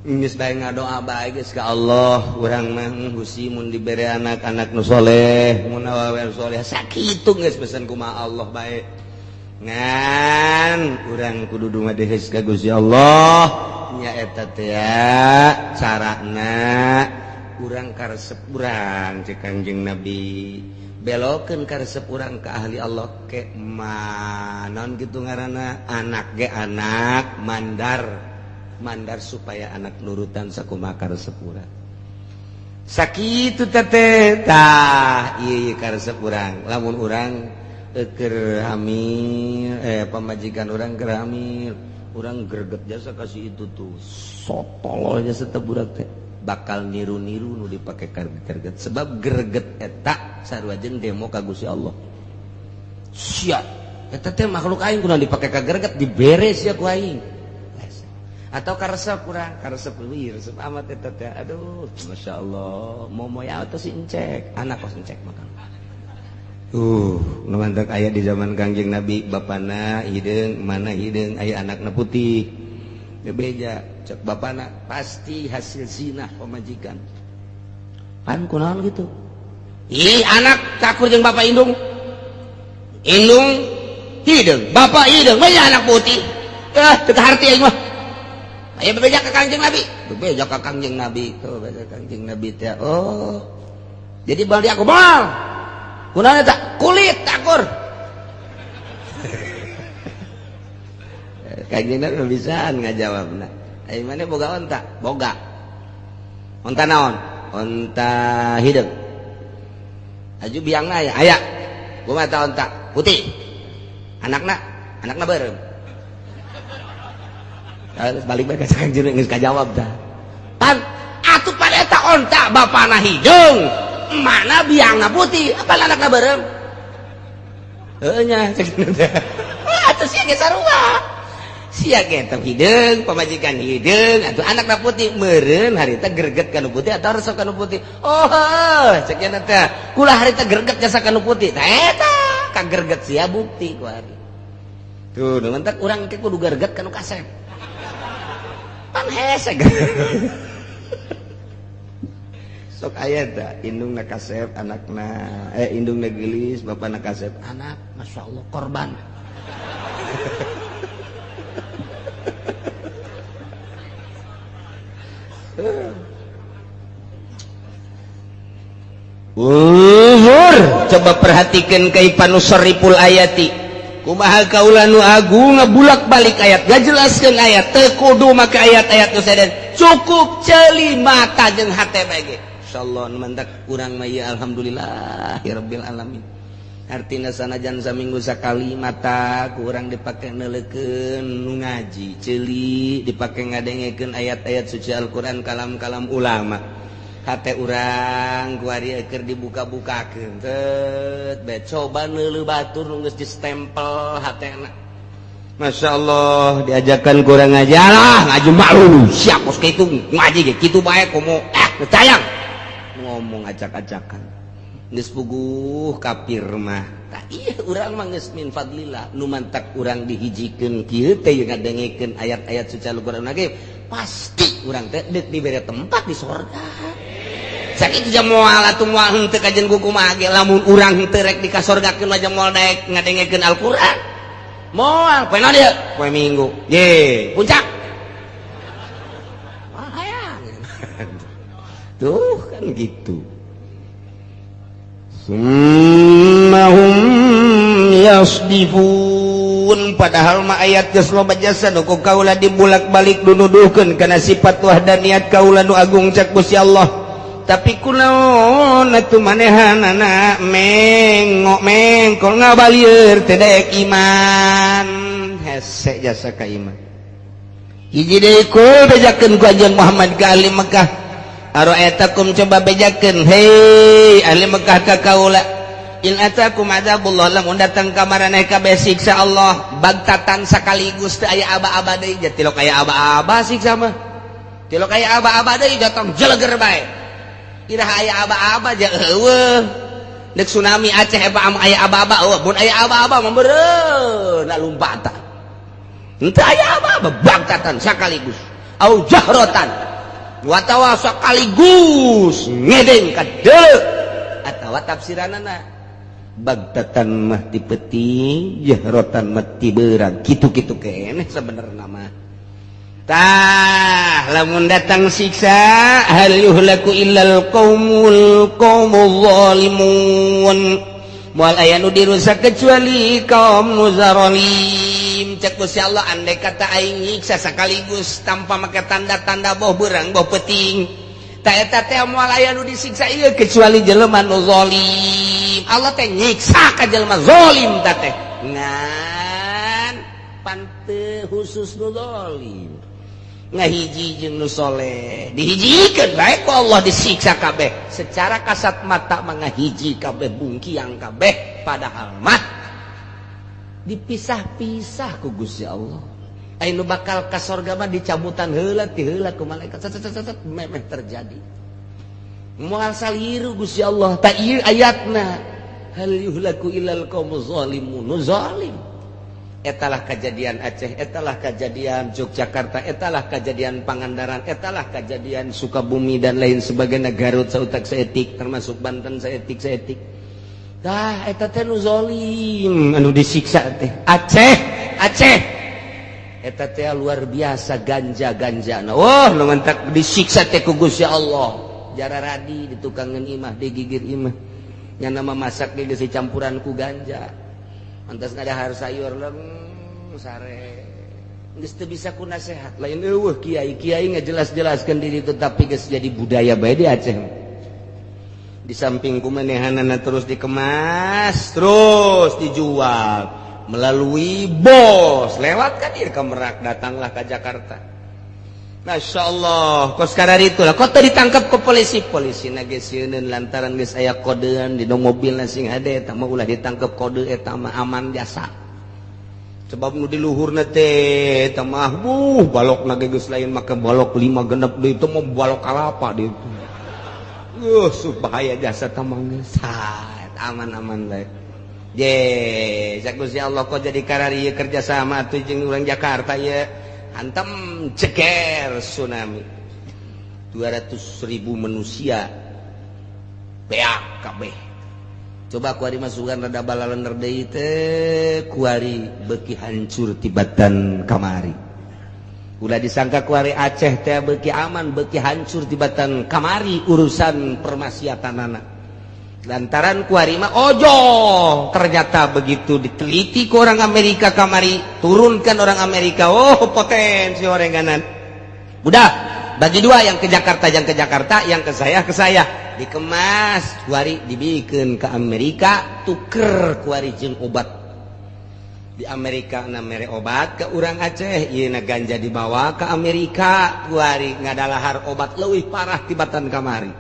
Geus bae ngadoa bae geus ka Allah, urang mah Gusti mun dibere anak-anak nu soleh, mun awewe soleh sakitu geus pesen kumaha Allah bae. Ngan urang kudu dumadehes ka Gusti Allah nya eta teh carana urang karesep urang cek Kangjeng Nabi belokeun karesep urang ka ahli Allah ke manon kitu ngaranna anak ge anak mandar mandar supaya anak nurutan sakumaha karesep urang sakitu teh tah ieu karesep urang lamun urang keur hamil pamajikan orang keur hamil orang greget jasa kasih itu tuh sotol jasa teh budak teh bakal niru-niru nu dipake greget sebab greget eta sarua jeung demo ka Gusti Allah sia eta teh makhluk aing kudu dipake ka greget diberes ya ku aing atau karesep urang karesep leuwih resep amat eta teh aduh masyaallah momoy atuh si encek anak kos encek makan. Mantap aya di zaman Kangjeng Nabi bapana hideung mana hideung aya anakna putih bebeja cek bapana pasti hasil zina pamajikan pan kunaon gitu ih anak cakur jeung bapak indung indung hideung bapak hideung mah anak putih teu kaharti aing mah aya bebeja ka Kangjeng Nabi bebeja ka Kangjeng Nabi tuh bebeja Kangjeng Nabi teh oh jadi bali aku moal kunaon eta kulit takur Kangjeng Nabi bisaan ngajawabna ai maneh boga onta boga onta naon onta hideung aju biangna aya aya kumaha ta onta putih anakna anakna beureum terus balik bae ka Kangjeng geus kajawab tah pan atuh pan eta onta bapana hideung mana biangna putih apa anakna beureum heuh nya cek teh atuh sia ge sarua sia ge teh hideung pamajikan hideung atuh anakna putih meureun harita greget kana putih atau resep kana putih oh cek nya teh kula harita greget jasa kana putih tah eta ka greget sia bukti ku ari tuh nu mentak urang teh kudu greget kana kasep pan hese sok aya tah indungna kasep anakna indungna geulis bapana kasep anak masyaallah korban Uzur. Coba perhatikan kaifa nusharriful ayati, kumaha kaula nu agung ngabulak-balik ayat, ngajelaskeun ayat. Teu kudu make ayat-ayat nu saden, cukup ceuli mata jeung hate bae ge. Insyaallah nu mantak urang mah ieu, alhamdulillah ya rabbil alamin. Artina sanajan saminggu sakali mata kurang dipake neuleukeun nu ngaji, ceuli dipake ngadengekeun ayat-ayat suci Al-Qur'an, kalam-kalam ulama, hate urang kuari keur dibuka-bukakeun tet bae. Coba neuleuh batur nu geus distempel hatena. Masya Allah, diajakan kurang aja lah ngaji, malu siap kos kitu ngaji ge kitu bae, komo tayang ngomong acak-acakan, geus puguh kafir mah. Tah iya, urang mah geus min fadlillah, nu mantak urang dihijikeun kieu teh ngadengekeun ayat-ayat suci Al-Qur'an ge pasti urang teh deuk dibere tempat di sorga. Sakitu jam moal atuh, moal henteu kajen kumaha ge. Lamun urang henteu rek dikasorgakeun aja moal daek ngadengekeun Al-Qur'an, moal. Poe naon ieu? Poe Minggu ye puncak. Wah, hayang tuh kan gitu. Summahum yasdifun, padahal mah ayat geus loba jasa nu ku kaula dibulak-balik dunuduhkeun kana sifat wahdaniyat kaula nu agung, cak Gusti Allah. Tapi kunaon atuh manehanana mengok mengkol, ngabalieur, teu daek iman? Hese jasa ka iman. Hiji deui, ku bejakeun ku Anjeun Muhammad ka ahli Mekah, aro'aitakum, coba bejakeun hei ahli Mekah ka kaula, in atakum adzabullah, lamun datang ka maraneh kabeh siksa Allah bagtatan sakaligus, teu aya aba-aba deui. Tilok aya aba-aba siksa mah, tilok aya aba-aba deui, datang jeleger bae. Iraha aya aba-aba ja? Eueuh. Deuk tsunami Aceh apa aya aba-aba? Eueuh. Mun aya aba-aba mah meureun lompatan. Henteu aya aba-aba, bagtatan sakaligus, au jahrotan watawa sekaligus ngedeng ka deuleu, atawa tafsiranana bagtatan mah ti peuting, jahrotan mah ti beurang, kitu-kitu keneh sebenarna mah. Tah, lamun datang siksa, hal yuhlaku illal qaumul qaumul zalimun, moal aya nu dirusak kecuali kaum nu zalim. Cek Gusti Allah, andai kata aing nyiksa sekaligus tanpa make tanda-tanda, boh beurang boh peuting, ta eta teh moal aya nu disiksa ieu kecuali jelema nu zalim. Allah teh nyiksa ka jelema zalim ta teh ngan pante khusus nu zalim, ngahiji jeung nu soleh dihijikeun bae ku Allah, disiksa kabeh. Secara kasat mata mah ngahiji kabeh, bungkiang kabeh, padahal mah dipisah-pisah ku Gusti Allah. Aya nu bakal ka sorga mah dicabutan heula ti heula ku malaikat, set, set, set, memeh terjadi moal saliru Gusti Allah. Tak ieu ayatna, hal yuhlaku illal qaumuz zalimun, nu zalim. Etalah kejadian Aceh, etalah kejadian Yogyakarta, etalah kejadian Pangandaran, etalah kejadian Sukabumi dan lain sebagainya, Garut sautak saeutik, termasuk Banten saeutik saeutik. Tah, eta teh nu zalim anu disiksa teh. Aceh, Aceh. Eta teh luar biasa ganja-ganja. Wah, nu mantak disiksa teh ku Gusti Allah. Jararadi di tukangan imah, digigir imah. Nya nama masak ge geus campuran ku ganja. Antas ngadahar sayur leng sare, geus teu bisa ku nasehat. Lain eueuh kiai kiai ngajelas-jelaskeun diri, tetapi geus jadi budaya bae di Aceh. Di samping kumanehanana terus dikemas, terus dijual melalui bos lewat kan ke Merak, datanglah ke Jakarta. Masya Allah, kos kadar itulah kok ditangkap ke polisi, polisi nage lantaran geus aya kodean di mobil sing hade eta mah ulah ditangkap, kode eta mah aman jasa. Sebab nu di luhurna teh eta mah buh balok nage geus lain make balok lima genep deui, itu mah balok kalapa di itu. Bahaya jasa ta mah, geus aman-aman bae. Je, cak Gusti Allah, kok jadi karari kerja sama atuh jeung urang Jakarta ye, hantam ceker tsunami, 200 ribu manusia beak kabeh. Coba kuari masukan rada balalender deui teh, kuari beuki hancur tibatan kamari. Ulah disangka kuari Aceh teh beuki aman, beuki hancur tibatan kamari urusan permaksiatanana. Lantaran kuari mah ojol, ternyata begitu diteliti ke orang Amerika kamari, turunkan orang Amerika, oh, potensi orenganan. Udah bagi dua, yang ke Jakarta, yang ke Jakarta, yang ke saya, ke saya. Dikemas kuari, dibikin ke Amerika, tuker kuari jeung obat. Di Amerika na mere obat ke urang Aceh, ieu na ganja dibawa ke Amerika, kuari ngadalahar obat leuwih parah tibatan kamari.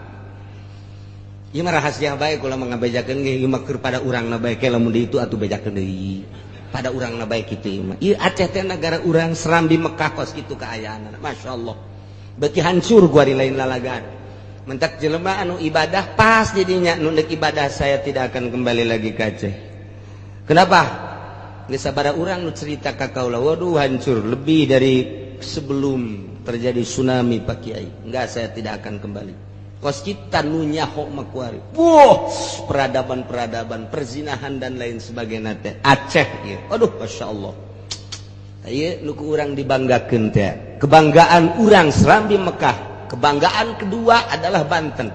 Ieu mah rahasia bae, kula mah ngabejakeun ge ieu mah keur pada urang na bae. Lamun di itu atuh bejakeun deui pada urang na bae kitu. Ieu mah ieu Aceh teh negara urang, Serambi Mekah, kos kitu kaayaan. Masyaallah, beuki hancur kuari, lain lalagan. Mentak jelema anu ibadah pas jadinya nu deuk ibadah, saya tidak akan kembali lagi ke Aceh. Kenapa? Geus sabaraha urang nu cerita ka kaula, "Waduh, hancur lebih dari sebelum terjadi tsunami, Pak Kiai." Enggak, saya tidak akan kembali. Kos kita nu nyaho mah kuari, wah, peradaban-peradaban perzinahan dan lain sebagainya teh Aceh ieu. Aduh, masya Allah, ieu nu ku urang dibanggakeun teh, kebanggaan urang Serambi Mekah. Kebanggaan kedua adalah Banten.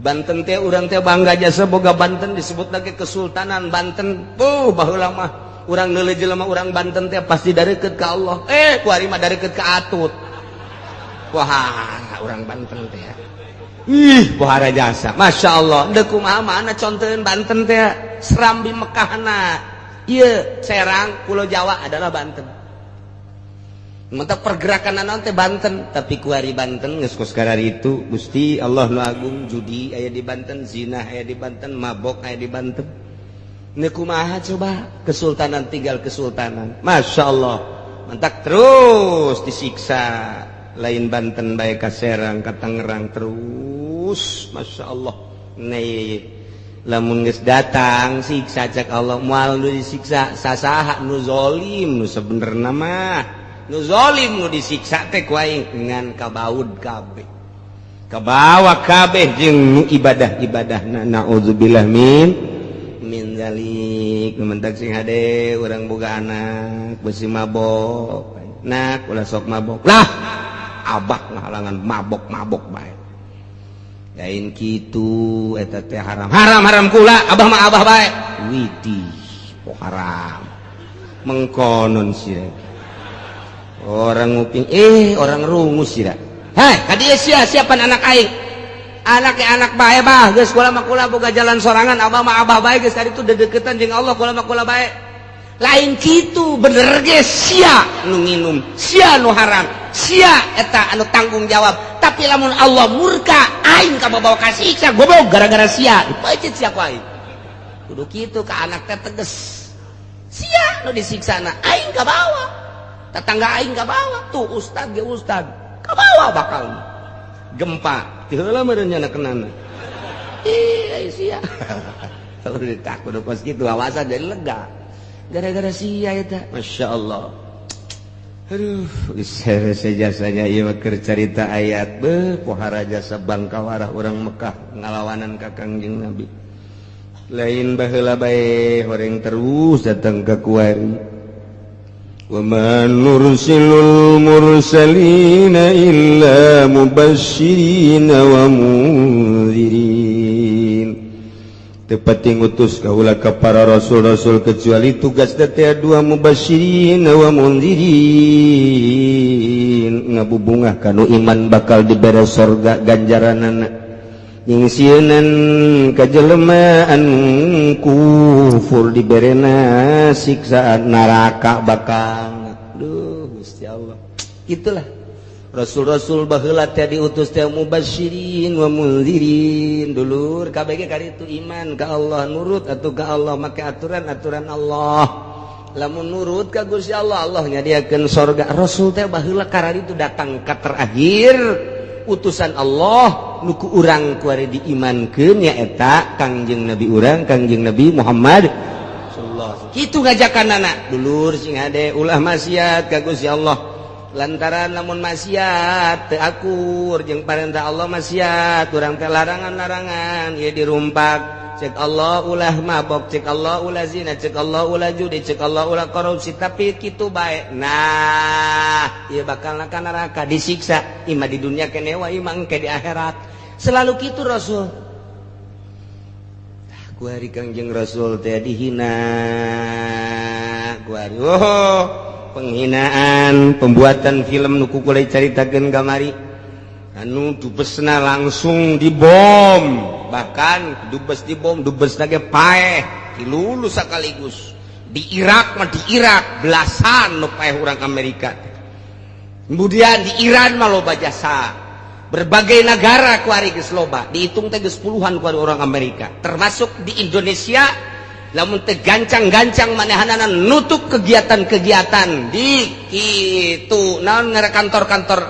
Banten teh urang teh bangga jasa boga Banten, disebut lagi Kesultanan Banten. Baheula mah urang neuleuh jelema urang Banten teh pasti dareukeut ka Allah. Eh, kuari mah dareukeut ka Atut. Wah, urang Banten teh, ih, pohara jasa, masya Allah. Deuk kumaha mana contohin Banten teh Serambi Mekahna ieu, Serang, Pulau Jawa adalah Banten. Mantap, pergerakan naon teh Banten, tapi kuari Banten geus kos itu. Gusti Allah nu agung, judi aya di Banten, zina aya di Banten, mabok aya di Banten. Ini kumaha coba kesultanan tinggal kesultanan? Masya Allah, mantak terus disiksa. Lain Banten bae, ka Serang, ka Tangerang terus. Masya Allah nih, lamun geus datang siksa cek Allah, moal nu disiksa sasaha? Nu zalim. Nu sebenerna mah nu zalim nu disiksa teh ku aing ngan kabaud kabeh, kabawa kabeh jeung nu ibadah-ibadah. Naudzubillah min dzalik. Mentak sing hade, urang boga anak besi mabok, "Nak, ulah sok mabok lah." "Abah ngahalangan mabok-mabok bae." "Lain kitu, eta teh haram." "Haram haram kula, abah mah abah bae." Widih, oh, haram mengkonon sih orang nguping, eh, orang rungu sih. Hei, kadieu sia, siapan anak aing, anak anak bae. "Bah, geus, kula mah kula boga jalan sorangan, abah mah abah bae, geus tadi tuh dedeketan jeung Allah, kula mah kula bae." Lain kitu, bener ge sia nu nginum, sia nu haram, sia eta anu tanggung jawab. Tapi lamun Allah murka, aing kabawa kasiksa, goblok, gara-gara sia dipeuncit sia ku aing. Kudu kitu ka anak teh, teges. Sia nu disiksa na, aing kabawa, tetangga aing kabawa, tuh ustad ge ustad kabawa. Bakal gempa ti heula meureun nya kenana. Ih, sia kalau ditakut kos kitu, awasan jadi lega gara-gara sia eta. Masya Allah. Aduh, jasanya ieu mah keur carita ayat. Beuh, pohara jasa bangkawarah urang Mekah ngalawanan ka Kangjeng Nabi. Lain baheula bae, horeng terus datang ke kuari. Wa ma nursilul mursalina illa mubasyirina wa munzirin. Teu pati ngutus kaula ka para rasul-rasul kecuali tugas teh dua, mubasyirin wa munzirin, ngabubungah kanu iman bakal dibere sorga ganjaranana, nyingsieunan ka jelema anu kufur diberena siksaan neraka bakal. Duh, Gusti Allah, itulah rasul-rasul baheula teh diutus teh mubasyirin wa munzirin. Dulur kabeh kali itu iman ka Allah, nurut atuh ka Allah, make aturan-aturan Allah. Lamun nurut ka Gusti Allah, Allah nyadiakeun sorga. Rasul teh baheula kararitu datang ka terakhir utusan Allah nu ku urang kuari diimankeun, nyaeta Kangjeng Nabi urang, Kangjeng Nabi Muhammad sallallahu alaihi. Kitu ngajakanana, dulur sing hade, ulah maksiat ka Gusti Allah, lantaran lamun maksiat teu akur jeung parentah Allah, maksiat urang teh larangan-larangan ieu dirumpak. Cek Allah ulah mabok, cek Allah ulah zina, cek Allah ulah judi, cek Allah ulah korupsi, tapi kitu bae. Nah, ieu bakal ka neraka, disiksa ima di dunia kenewa, ima engke di akhirat. Selalu kitu Rasul. Kuari Kangjeng Rasul teh dihina kuari. Oh, penghinaan pembuatan film nu ku kula caritakeun kamari anu dubesna langsung dibom, bahkan dubes dibom, dubes ge paeh dilulus sekaligus. Di Irak mah, di Irak belasan nu paeh urang Amerika. Kemudian di Iran mah loba jasa, berbagai negara kuari geus loba, dihitung teh geus puluhan kuari orang Amerika, termasuk di Indonesia. Lamun teh gancang-gancang manehanana nutup kegiatan-kegiatan di kitu naon ngara kantor-kantor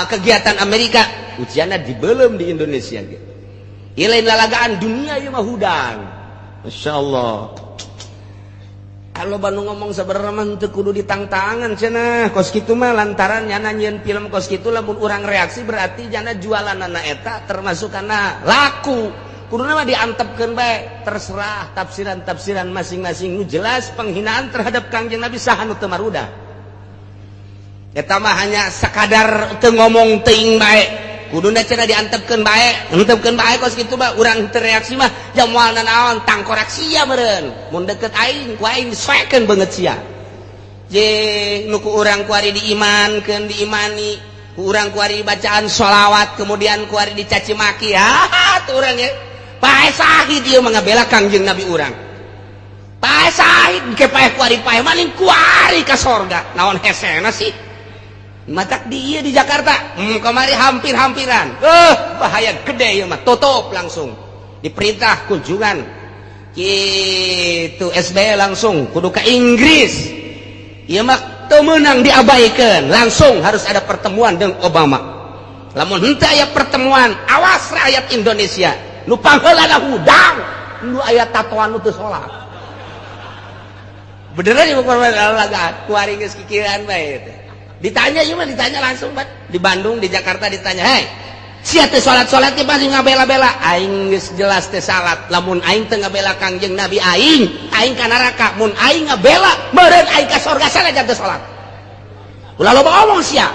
kegiatan Amerika, ujianna dibelem di Indonesia ge. Ieu lain lalagaan, dunia ieu mah hudang. Masya Allah, kalau Bandung ngomong sebenarnya mah teu kudu ditangtangan cenah kos kitu mah, lantaran nyana nyieun film kos kitu, lamun urang reaksi berarti jana jualan eta termasuk karena laku. Kuduna mah diantepkeun bae, terserah tafsiran-tafsiran masing-masing. Nu jelas penghinaan terhadap Kangjeng Nabi, saha nu teu maruda? Eta mah hanya sekadar teu ngomong teuing bae. Kuduna cenah diantepkeun bae, antepkeun bae kos kitu mah. Urang teu reaksi mah jamual naon, tangkorak sia meureun. Mun deket aing, ku aing disoekeun beungeut sia. Je nu ku urang kuari diimankeun, diimani ku urang kuari bacaan sholawat, kemudian kuari dicaci maki, ha tuh urang ya paeh sahid. Ieu mah ngabela Kangjeng Nabi urang, paeh sahid ke paeh kuari, paeh maning kuari ka sorga. Naon hesena sih matak di ieu di Jakarta, kemari hampir-hampiran. Bahaya gede ieu mah. Tutup langsung, diperintah kunjungan gitu SBY langsung kudu ke Inggris. Ieu mah teu meunang diabaikan, langsung harus ada pertemuan dengan Obama. Lamun henteu aya pertemuan, awas rakyat Indonesia, nu pangheulana hudang nu aya tatoan, nu teu salat. Beneran ieu mah, kuari geus kikiran bae teh. Ditanya ieu mah, ditanya langsung bat di Bandung, di Jakarta ditanya, "Hei sia, teh salat-salat pasti ngabela-bela." Aing geus jelas teh salat. Lamun aing teu ngabela Kangjeng Nabi aing, aing ka neraka. Mun aing ngabela, meureun aing ka surga. Sanajan teu salat, ulah loba omong sia.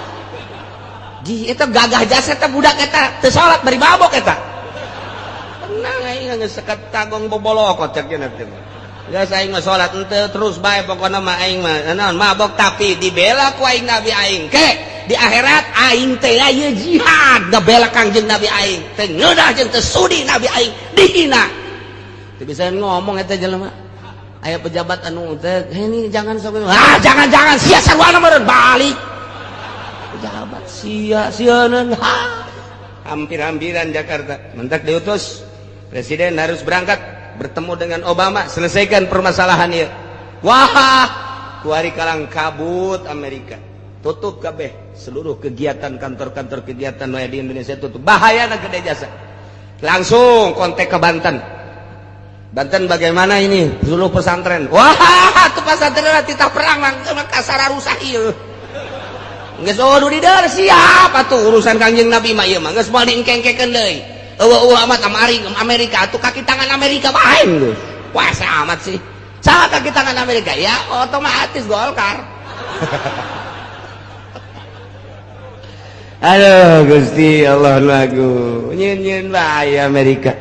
Di eta gagah jasa eta budak eta teu salat bari mabok eta. Tenang, aing geus sekat tagong bobolokot cek teh. Geus, aing mah salat henteu terus bae, pokona mah aing mah naon mabok tapi dibela ku aing Nabi aing. Ke di akhirat aing teh aya jihad ngabela Kangjeng Nabi aing. Teu ngeunah jeung teu sudi Nabi aing dihina. Teu bisa ngomong eta jelema. Aya pejabat anu teh, "Ini jangan sok." "Ah, jangan jangan sia sarwana meureun balik." Pejabat sia sieun. Hampir-hampiran Jakarta. Mentak diutus presiden harus berangkat bertemu dengan Obama, selesaikan permasalahan ya. Wah, kuari kalang kabut Amerika, tutup kabeh seluruh kegiatan kantor-kantor kegiatan di Indonesia tutup. Bahaya na gede jasa. Langsung kontak ke Banten. Banten bagaimana ini seluruh pesantren? Wah, tuh pesantren titah perang langsung kasar rusak ieu. Geus oh di siap atuh urusan Kangjeng Nabi mah, ieu mah geus moal diengkengkekeun deui. Eueuh amat Amerika tuh, kaki tangan Amerika bae geus. Wah, amat sih. Salah kaki tangan Amerika ya otomatis Golkar. Aduh Gusti Allah lagu. Nyeun-nyeun bae Amerika.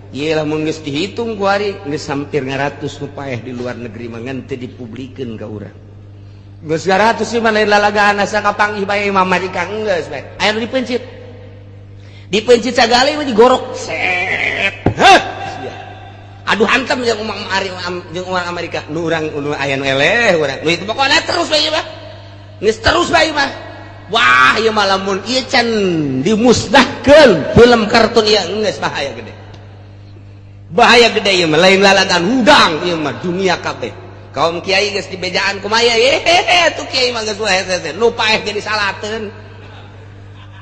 Ieu lamun geus dihitung kuari geus hampir 100 nu paeh di luar negeri mah, ngan teu dipublikeun ka urang. Geus 100 sih mah, lain lalagaan, asa kapanggih bae Imam Amerika geus bae. Aya nu dipencit. Dipencit sagali mah digorok set. Heh, aduh, hantem jeung umang ari jeung urang Amerika. Nu urang nu aya nu eleh urang nu itu, pokoknya terus bae mah, geus terus bae mah. Wah, ieu mah lamun ieu can dimusnahkeun film kartun ieu, geus bahaya gede, bahaya gede. Ieu mah lain lalagan, hudang ieu mah dunia kabeh. Kaum kiai geus dibejaan kumaha, ye tuh kiai mah geus hese nu paeh jadi salateun.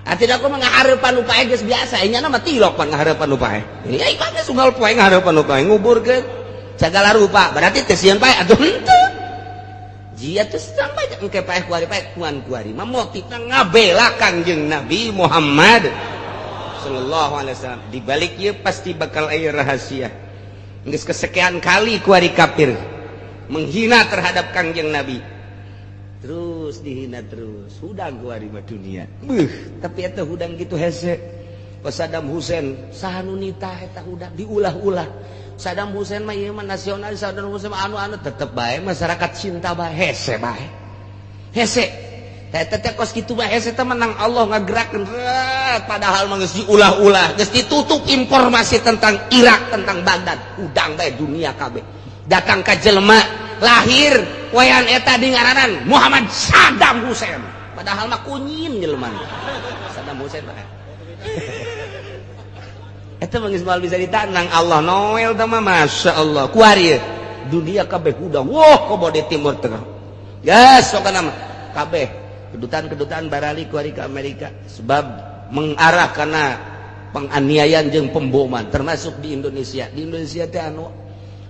Tidak, aku mah ngahareupan nu paeh geus biasa, nya mah tilok pan ngahareupan nu paeh. Ya ieu geus unggal poe ngahareupan nu paeh, nguburkeun segala rupa, berarti teu sieun paeh atuh henteu. Jia teh sampai engke paeh kuari, paeh kuan kuari mah motifna ngabela Kangjeng Nabi Muhammad sallallahu alaihi wasallam. Di balik ieu pasti bakal aya rahasia. Geus kesekian kali kuari kafir menghina terhadap Kangjeng Nabi, terus dihina terus, hudang kuari mah dunia. Beuh, tapi eta hudang gitu hese. Saddam Hussein saha nu nitah eta udah diulah-ulah. Saddam Hussein mah ieu mah nasionalis, Saddam Hussein mah anu-anu tetep bae masyarakat cinta bae hese bae. Hese. Eta teh kos kitu bae hese teh menang Allah ngagerakeun padahal mah geus diulah-ulah, geus ditutup informasi tentang Irak, tentang Baghdad, udang bae dunia kabeh. Datang ka jelema lahir wayan eta di ngaranan Muhammad Saddam Hussein. Padahal mah kunyin jelema. Saddam Hussein mah. Eta mah geus moal bisa ditanang Allah Noel teh mah Masya Allah. Kuari dunia kabeh hudang. Wah, komo di Timur Tengah. Geus sokana mah kabeh kedutaan-kedutaan barali kuari ke Amerika sebab mengarah karena penganiayaan jeung pemboman termasuk di Indonesia. Di Indonesia teh anu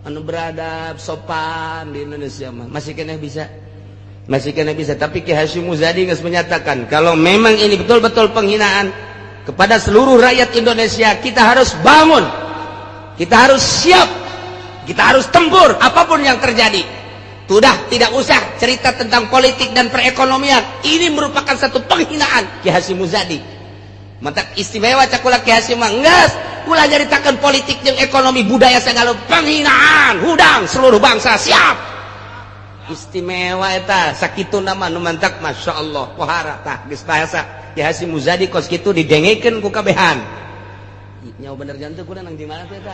anu beradab sopan di Indonesia mah masih keneh bisa. Masih keneh bisa, tapi Ki Hasyim Muzadi geus menyatakan kalau memang ini betul-betul penghinaan kepada seluruh rakyat Indonesia, kita harus bangun, kita harus siap, kita harus tempur apapun yang terjadi. Sudah tidak usah cerita tentang politik dan perekonomian, ini merupakan satu penghinaan. Ki Hasyim Muzadi mantak istimewa cakula Ki Hasyim mah geus ulah nyaritakeun politik jeung ekonomi budaya segala penghinaan, hudang seluruh bangsa siap. Istimewa eta sakitu nama nu mantak Masya Allah pohara tah geus bahasa Ki Hasyim Muzadi kos kitu didengekeun ku kabehan. Nyawa bener jantung kuda nang di mana teh eta?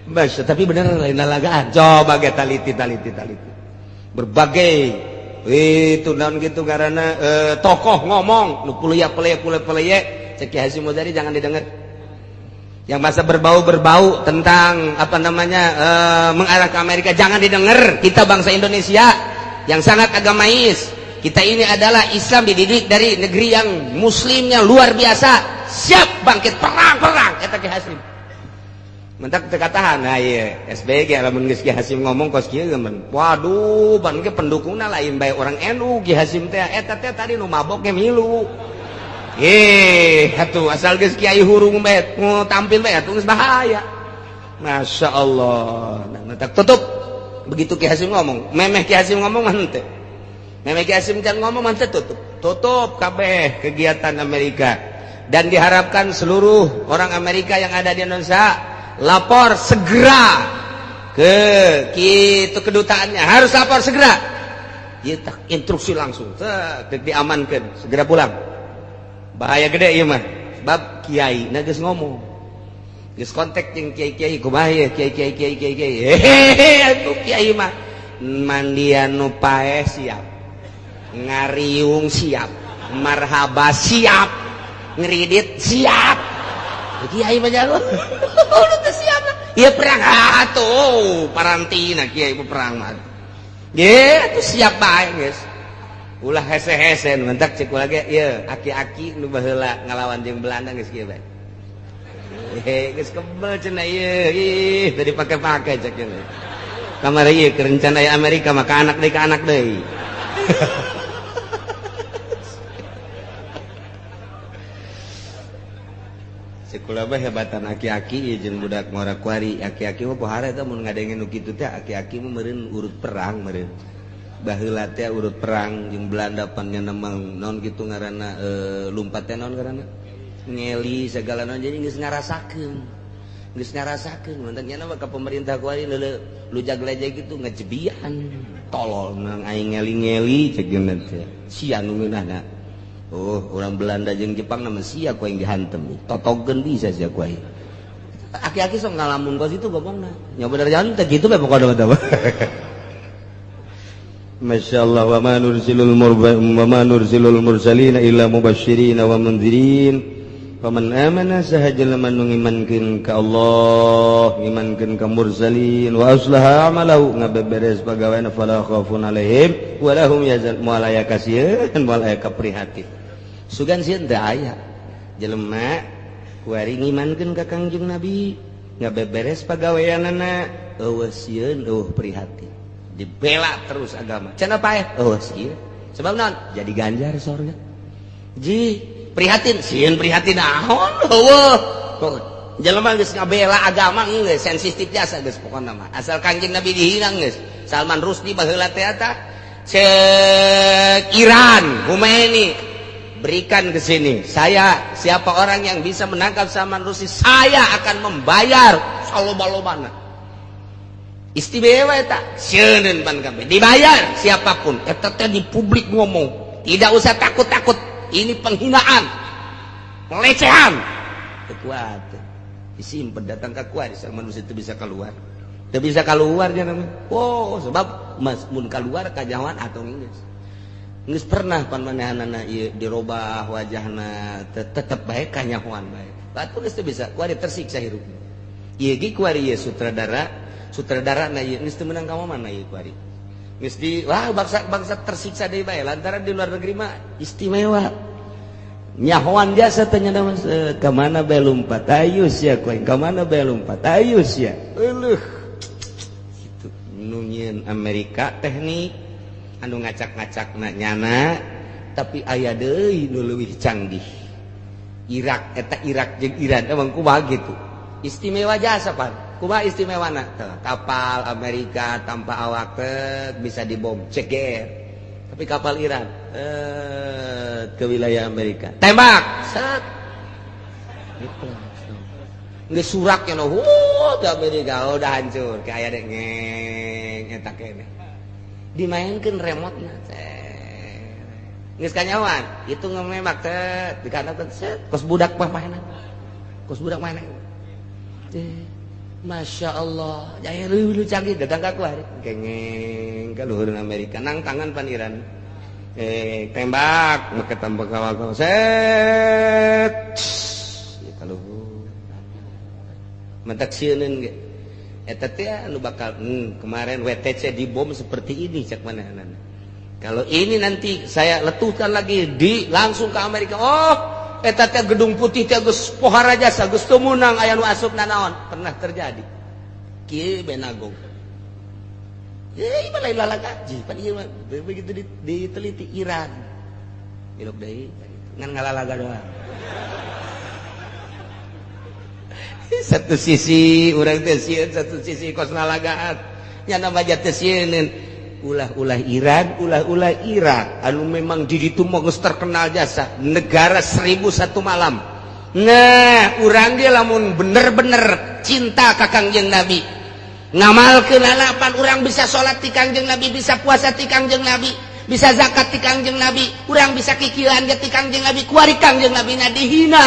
Masya, tapi bener lain lalagaan. Coba ge taliti taliti taliti. Berbagai itu naon gitu karena tokoh ngomong nu kuliah peleye kuliah peleye cek Ki Hasyim Muzadi jangan didengar. Yang masa berbau-berbau tentang apa namanya mengarah ke Amerika jangan didengar. Kita bangsa Indonesia yang sangat agamais, kita ini adalah Islam dididik dari negeri yang muslimnya luar biasa, siap bangkit perang-perang eta Ki Hasyim. Mentak teu katahan, nah ieu SBY ge lamun geus Ki Hasyim ngomong kos kieu geus. Waduh, ban ge pendukungna lain bae orang NU Ki Hasyim teh eta teh tadi nu mabok ge milu. Atuh asal geus kiai hurung bae tampil bae atuh geus bahaya. Masya Allah. Nah, tutup. Begitu Ki Hasyim ngomong, memeh Ki Hasyim ngomong mah henteu. Memeh Ki Hasyim can ngomong mah henteu tutup. Tutup kabeh kegiatan Amerika. Dan diharapkan seluruh orang Amerika yang ada di Indonesia lapor segera ke kitu kedutaannya, harus lapor segera. Ieu tak instruksi langsung, diamankan, segera pulang. Bahaya gede ieu mah sebab kiai na geus ngomong geus kontak jeung kiai-kiai kumaha ye kiai-kiai kiai-kiai kiai hehehe atuh kiai mah mandian nu paeh siap, ngariung siap, marhaba siap, ngeridit siap. Kiai mah jago teu siap ieu perang atuh parantina kiai mah perang mah ge atuh siap bae geus ulah hese-hese mentak cek ulah ge ieu aki-aki nu baheula ngalawan jeung Belanda geus kieu bae. Hehe geus kebel cenah ieu ih teu dipake-pake cek ieu. Kamari ieu keur rencana Amerika mah ka anak deui ka anak deui. Cek ulah mah hebatan aki-aki ieu jeung budak ngora kuari aki-aki mah pohara eta mun ngadenge nu kitu teh aki-aki mah meureun urut perang meureun. Baheula teh urut perang jeung Belanda pan nya nemang naon kitu ngaranna lumpat teh naon ngaranna ngeli segala naon jadi geus ngarasakeun mantan nya mah ka pemerintah kuari leuleuh lujag-lejeg kitu ngejebian tolol nang aing ngeli-ngeli cek geuna teh sia nu ngeunahna. Oh orang Belanda jeung Jepang nama sia ku aing dihantem totogeun bisa sia ku aing. Aki-aki sok ngalamun kos itu gobongna nya bener jalan teh kitu bae pokona mah. Masya Allah wa ma nursilul mursalina illa mubasysyirin wa mundzirin. Faman amana sahaja man ngimankeun ka Allah, ngimankeun ka mursalin wa aslaha amalahu ngabeberes pagaweana fala khaufun alaihim wa lahum yazal moal aya kasieun moal aya kaprihatin. Sugan sieun teu aya. Jelema kuari ngimankeun ka Kangjeng Nabi, ngabeberes pagaweanana eueuh sieun eueuh prihatin. Dibela terus agama. Cenah paeh? Oh, sieun. Sebab naon? Jadi ganjar sorga. Ji, prihatin, sieun prihatin naon? Eueuh. Jelema geus ngabela agama geus sensitif jasa geus pokona mah. Asal Kangjeng Nabi dihina geus. Salman Rushdie baheula teh eta Cek Iran, Khomeini, berikan ke sini saya, siapa orang yang bisa menangkap Salman Rushdie, saya akan membayar saloba-lobana. Istimewa eta, sieun pan kabeh, dibayar siapapun. Eta teh di publik ngomong, tidak usah takut-takut, ini penghinaan, pelecehan. Teu kuat, disimpan, datang ke kuat Salman Rushdie itu bisa keluar, tidak bisa keluar nya namanya. Oh, sebab mas mun keluar kanyahoan atau geus geus pernah pan manehanana ieu dirobah wajahna, tetep bae kanyahoan bae. Batu geus teu bisa, kuari tersiksa hirup. Ieu ge kuari ieu sutradara, sutradara na ieu geus teu meunang ka mana ieu kuari. Geus di wah bangsa bangsa tersiksa deui bae lantaran di luar negeri mah istimewa. Nyahoan jasa teh nya mah, ka mana bae lumpat ayo sia ku aing, ka mana bae lumpat ayo sia. Euleuh. Kitu nu nyieun Amerika teknik anu ngacak-ngacak na nyana, tapi aya deui nu leuwih canggih. Irak eta, Irak jeung Iran emang kumaha gitu. Istimewa jasa pan. Kumaha istimewana? Teu, kapal Amerika tanpa awak teh bisa dibom ceger. Tapi kapal Iran ke wilayah Amerika. Tembak. Set. Gitu. Geus surak ya no, ke Amerika udah hancur. Kayak ada ngeng eta keneh. Dimainkeun remote-na. Geus kanyahoan, itu ngemembak teh dikanakeun set, kos budak mah mainan. Kos budak mainan. Eh, Masya Allah, jaya lu canggih datang ka kuari. Gengeng ka luhureun Amerika, nang tangan pan Iran. Eh, tembak, make tambah kawal set. Ya ka luhur. Mentak sieuneun ge. Eta teh anu bakal kemarin WTC dibom seperti ini cek manehna. Kalau ini nanti saya letuhkan lagi di langsung ke Amerika. Oh, eta teh Gedung Putih teh geus pohara jasa, geus teu meunang aya nu asup nanaon. Pernah terjadi. Kieu benagong. Eh, mah lain lalagaji, pan ieu mah begitu diteliti Iran. Ilok deui ngan ngalalaga doang. Satu sisi urang teh sieun, satu sisi kos nalagaan. Nya nama teh sieun. Ulah-ulah Iran, ulah-ulah Irak anu memang di ditu mah geus terkenal jasa negara 1001 malam. Nah, urang ge lamun bener-bener cinta ka Kangjeng Nabi, ngamalkeun pan urang bisa salat ti Kangjeng Nabi, bisa puasa ti Kangjeng Nabi, bisa zakat ti Kangjeng Nabi, urang bisa kikieuan ge ti Kangjeng Nabi, kuari Kangjeng Nabi na dihina,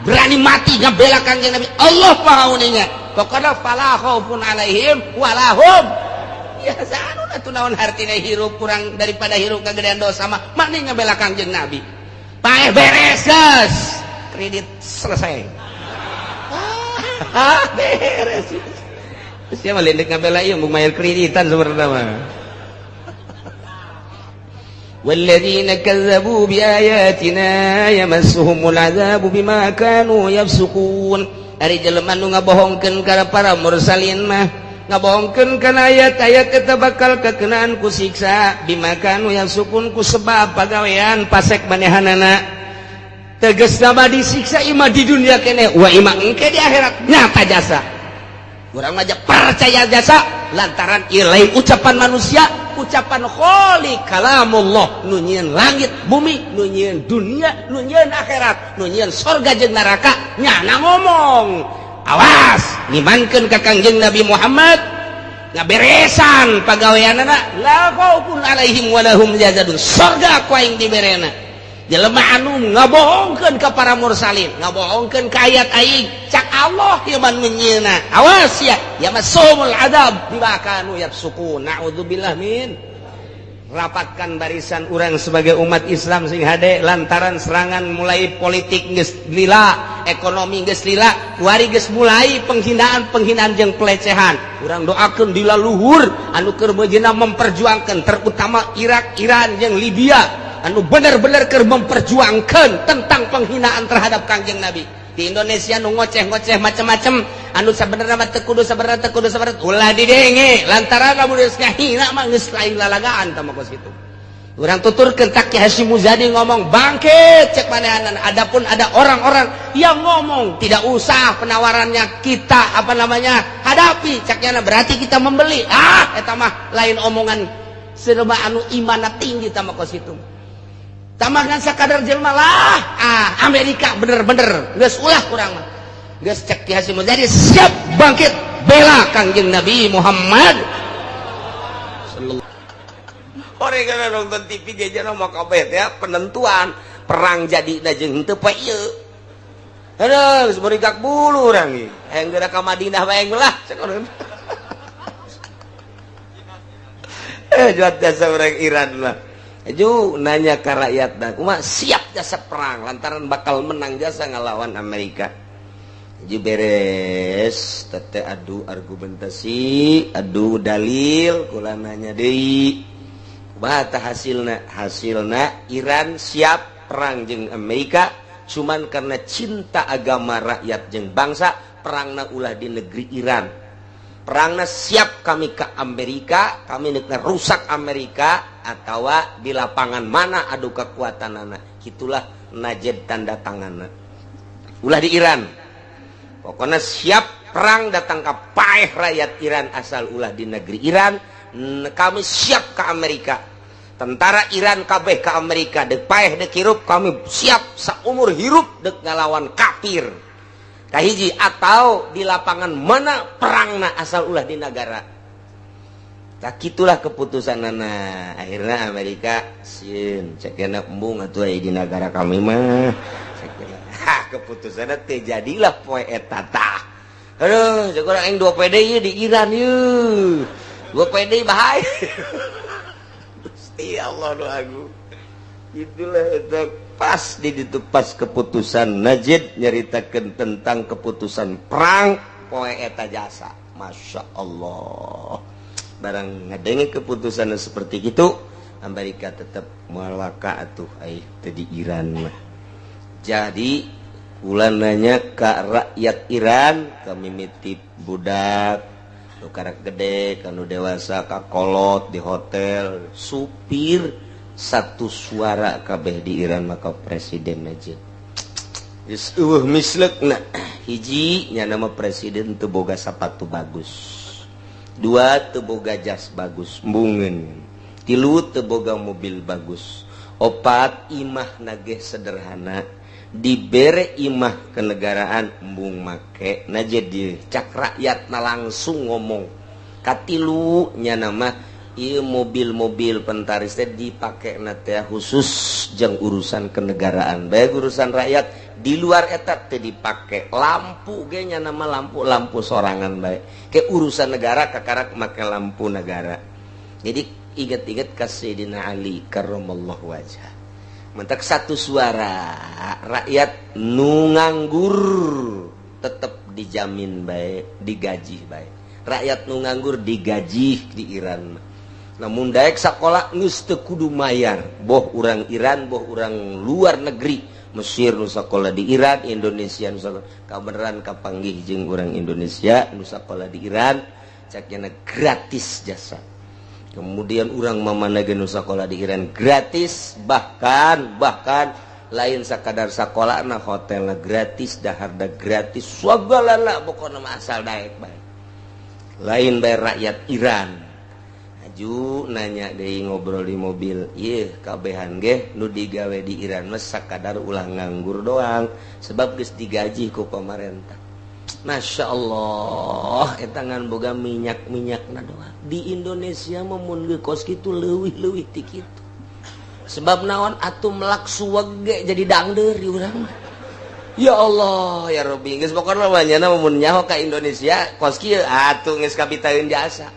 berani mati ngabela Kangjeng Nabi. Allah maha uninga. Pokona fala khaufun alaihim walahum ya anu atuh naon hartina hirup kurang daripada hirup kagedean dosa mah makni ngabela Kangjeng Nabi. Paeh beres geus. Kredit selesai. Ah, beres. Siapa lendek ngabela ieu mung mayar kreditan sebenarnya mah. والذين كذبوا بآياتنا يمسهم العذاب بما كانوا يفسقون. Ari jelema nu ngabohongkeun kana para mursalin mah, ngabohongkeun kana ayat-ayat eta bakal kekenaan ku siksa, bima kanu yafsukun, ku sebab pagawean pasek manehanana. Tegasna mah disiksa ima di dunia keneh wa ima engke di akhirat, nyata jasa. Urang mah percaya jasa lantaran ieu lain ucapan manusia, ucapan kholiq kalamullah nu nyieun langit bumi, nu nyieun dunia, nu nyieun akhirat, nu nyieun sorga jeung neraka. Nyana ngomong awas ngimankeun ka Kangjeng Nabi Muhammad, ngaberesan pagaweanana, la khaufun alaihim wa lahum yahzanun, sorga ku aing diberena. Jelema anu ngabohongkeun ka para mursalin, ngabohongkeun ka ayat aing, cak Allah ieu mah nu nyieuna, awas ya, yamasumul adab bima kanu yafsukun. Naudzubillah min. Rapatkan barisan urang sebagai umat Islam sing hade, lantaran serangan mulai politik geus lila, ekonomi geus lila, kuari geus mulai penghinaan-penghinaan jeung pelecehan. Urang doakeun di luhur anu keur beujina memperjuangkan, terutama Irak, Iran jeung Libya anu bener-bener keur memperjuangkan tentang penghinaan terhadap Kangjeng Nabi. Di Indonesia nu ngoceh-ngoceh macam-macam anu sabenerna mah teu kudu, sabenerna teu kudu, sabenerna ulah didenge, lantaran lamun geus ngahina mah geus lain lalagaan tah mah kos kitu. Urang tuturkeun tak Ki Hasyim Muzadi ngomong bangkit cek manehanan. Adapun ada orang-orang yang ngomong tidak usah penawarannya kita apa namanya hadapi cek nyana, berarti kita membeli. Ah, eta mah lain omongan. Jelema anu imanna tinggi tah kos kitu. Tambah ngan sakadar jelema lah. Ah, Amerika bener-bener geus ulah kurang mah. Geus cek Ki Hasyim Muzadi siap bangkit bela Kangjeng Nabi Muhammad sallallahu. Orang kana nonton TV ge mau kabeh ya penentuan perang jadi jeung henteu poe ieu. Aduh, geus berigak bulu urang ieu. Hayang geura ka Madinah bae lah cek urang. Juat jasa orang Iran lah. Ju nanya ke rakyat dah, kumaha siap jasa perang lantaran bakal menang jasa ngalawan Amerika. Ju beres tete adu argumentasi, adu dalil, kula nanya deui. Kumaha tah hasilna? Hasilna Iran siap perang jeung Amerika cuman karena cinta agama rakyat jeung bangsa, perangna ulah di negeri Iran. Perangna siap kami ke Amerika, kami nek rusak Amerika atau di lapangan mana adu kekuatan anak. Itulah Najib tanda tangan. Ulah di Iran. Pokoknya siap perang datang ke paeh rakyat Iran asal ulah di negeri Iran. Kami siap ke Amerika. Tentara Iran kabeh ke Amerika dek paeh dek hirup kami siap saumur hirup dek ngalawan kafir. Kahiji atau di lapangan mana perangna asal ulah di negara. Tak itulah keputusan nana. Akhirnya Amerika sieun cekena embung atuh di negara kami mah. Cekena. Ha keputusanna teu jadilah poe eta tah. Aduh, cek urang aing 2 PD ieu di Iran ieu. 2 PD bahaya. Gusti Allah doaku. Itulah itu pas di itu pas keputusan Najib nyaritakan tentang keputusan perang poe eta jasa. Masya Allah. Barang ngadenge keputusan seperti itu, Amerika tetap malaka atuh ai teu di Iran mah. Jadi kula nanya ka rakyat Iran, kami mitip budak nu karak gede, kanu dewasa, ka kolot di hotel, supir satu suara kabeh di Iran maka presiden aja. Geus eueuh misleukna. Hiji nya nama presiden teu boga sapatu bagus. Dua teu boga jas bagus, embungeun. Tilu teu boga mobil bagus. Opat imah nageh sederhana. Dibere imah kenegaraan embung make na jadi cak rakyat na langsung ngomong. Katilu nya nama ieu mobil-mobil pentaris teh dipake na teh khusus jeung urusan kenegaraan bae urusan rakyat di luar eta teh dipake lampu ge nya nama lampu-lampu sorangan bae ke urusan negara kakarak make lampu negara. Jadi inget-inget ka Sayyidina Ali karramallahu wajhah. Mentak satu suara rakyat nu nganggur tetep dijamin baik, digaji baik. Rakyat nu nganggur digaji di Iran. Namun daek sakola geus teu kudu mayar, boh urang Iran, boh urang luar negeri. Mesir nu sakola di Iran, Indonesia nu sakola. Kabeneran kapanggih jeung urang Indonesia nu sakola di Iran, caknya gratis jasa. Kemudian urang mamana ge nu sakola di Iran gratis, bahkan lain sakadar sakola na hotelna gratis, daharna gratis, sagalana pokona mah asal daek bae. Lain bae rakyat Iran. Aju nanya deui ngobrol di mobil, ieu kabehan ge nu digawe di Iran mah sakadar ulah nganggur doang sebab geus digaji ku pamarentah. Masya Allah, eta ngan boga minyak-minyakna doang. Di Indonesia mah mun geus kos kitu leuwih-leuwih ti kitu. Sebab naon atuh melak suweg ge jadi dangdeur di urang mah. Ya Allah, ya Rabbi, geus pokona mah nyana mun nyaho ka Indonesia kos kieu atuh geus kapitaeun jasa.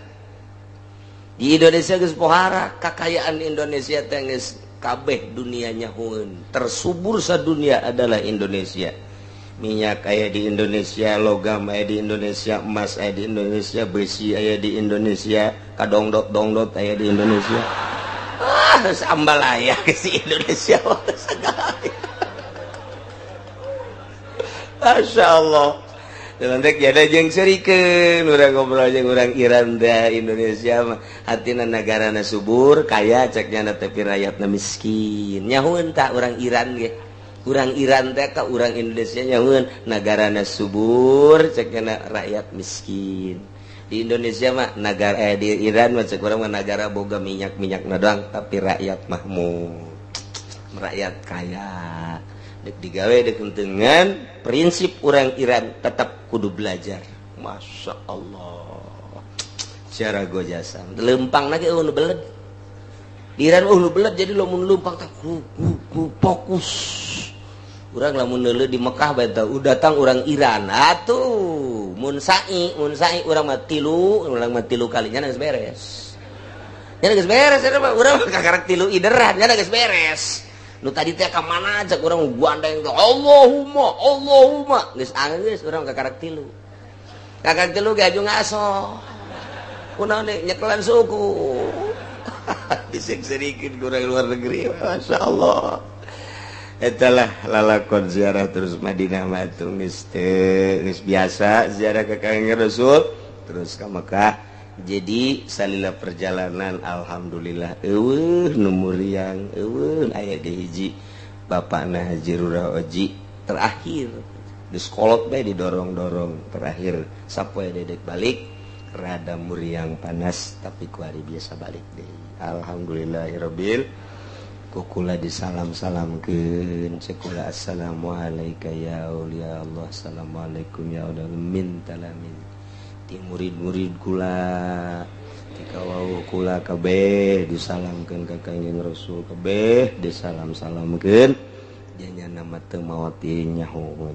Di Indonesia geus pohara kakayaan Indonesia teh geus kabeh dunia nyahoeun. Tersubur sadunia adalah Indonesia. Minyak aya di Indonesia, logam aya di Indonesia, emas aya di Indonesia, besi aya di Indonesia, kadongdot-dongdot aya di Indonesia. Ah, sambal aya ke si Indonesia segala. Masya Allah. Nanti ada jeung serikeun urang ngobrol jeung urang Iran da Indonesia mah hatina negarana subur kaya cek nyana tapi rakyatna miskin. Nyahoeun tah urang Iran ge. Urang Iran teh ka urang Indonesia nyahoeun negarana subur cek nyana rakyat miskin. Di Indonesia mah negara, di Iran mah cek urang mah negara boga minyak-minyak doang, tapi rakyat makmur, rakyat kaya. Dek digawe dek dengan prinsip orang Iran tetap kudu belajar. Masya Allah, secara jasa lempang lagi nu beled di Iran, nu beled. Jadi lamun lempang tak ku, ku, ku, fokus. Urang lamun neuleuh di Mekah bae tah datang orang Iran atuh, mun sa'i urang mah tilu, urang mah tilu kalinya geus beres nya, geus beres eta mah. Urang mah kakarak tilu ideran nya geus beres. Nu tadi teh ka mana cek urang gandeng teh, Allahumma Allahumma, geus geus urang kakarak tilu, kakarak tilu ge aju ngaso. Kunaon nyekelan suku disek sedikit kurang luar negeri. Masya Allah, etalah lalakon ziarah. Terus Madinah mah atuh geus geus biasa ziarah ke Kangjeng Rasul, terus ke Mekah. Jadi salila perjalanan alhamdulillah eueuh nu muriang, eueuh. Aya di hiji bapakna Haji Rurah Oji terakhir di sekolot bae didorong-dorong. Terakhir sapoe dedek balik rada muriang panas, tapi kuari biasa balik deh. Alhamdulillahirabbil kukula disalam-salamkeun cekula, assalamualaikum ya aulia Allah, assalamualaikum ya Allah min talamin ti murid-murid kula, ti kawau kula kabeh disalamkeun ka Kangjeng Rasul, kabeh disalam-salamkeun. Janya nama teu maot nyaho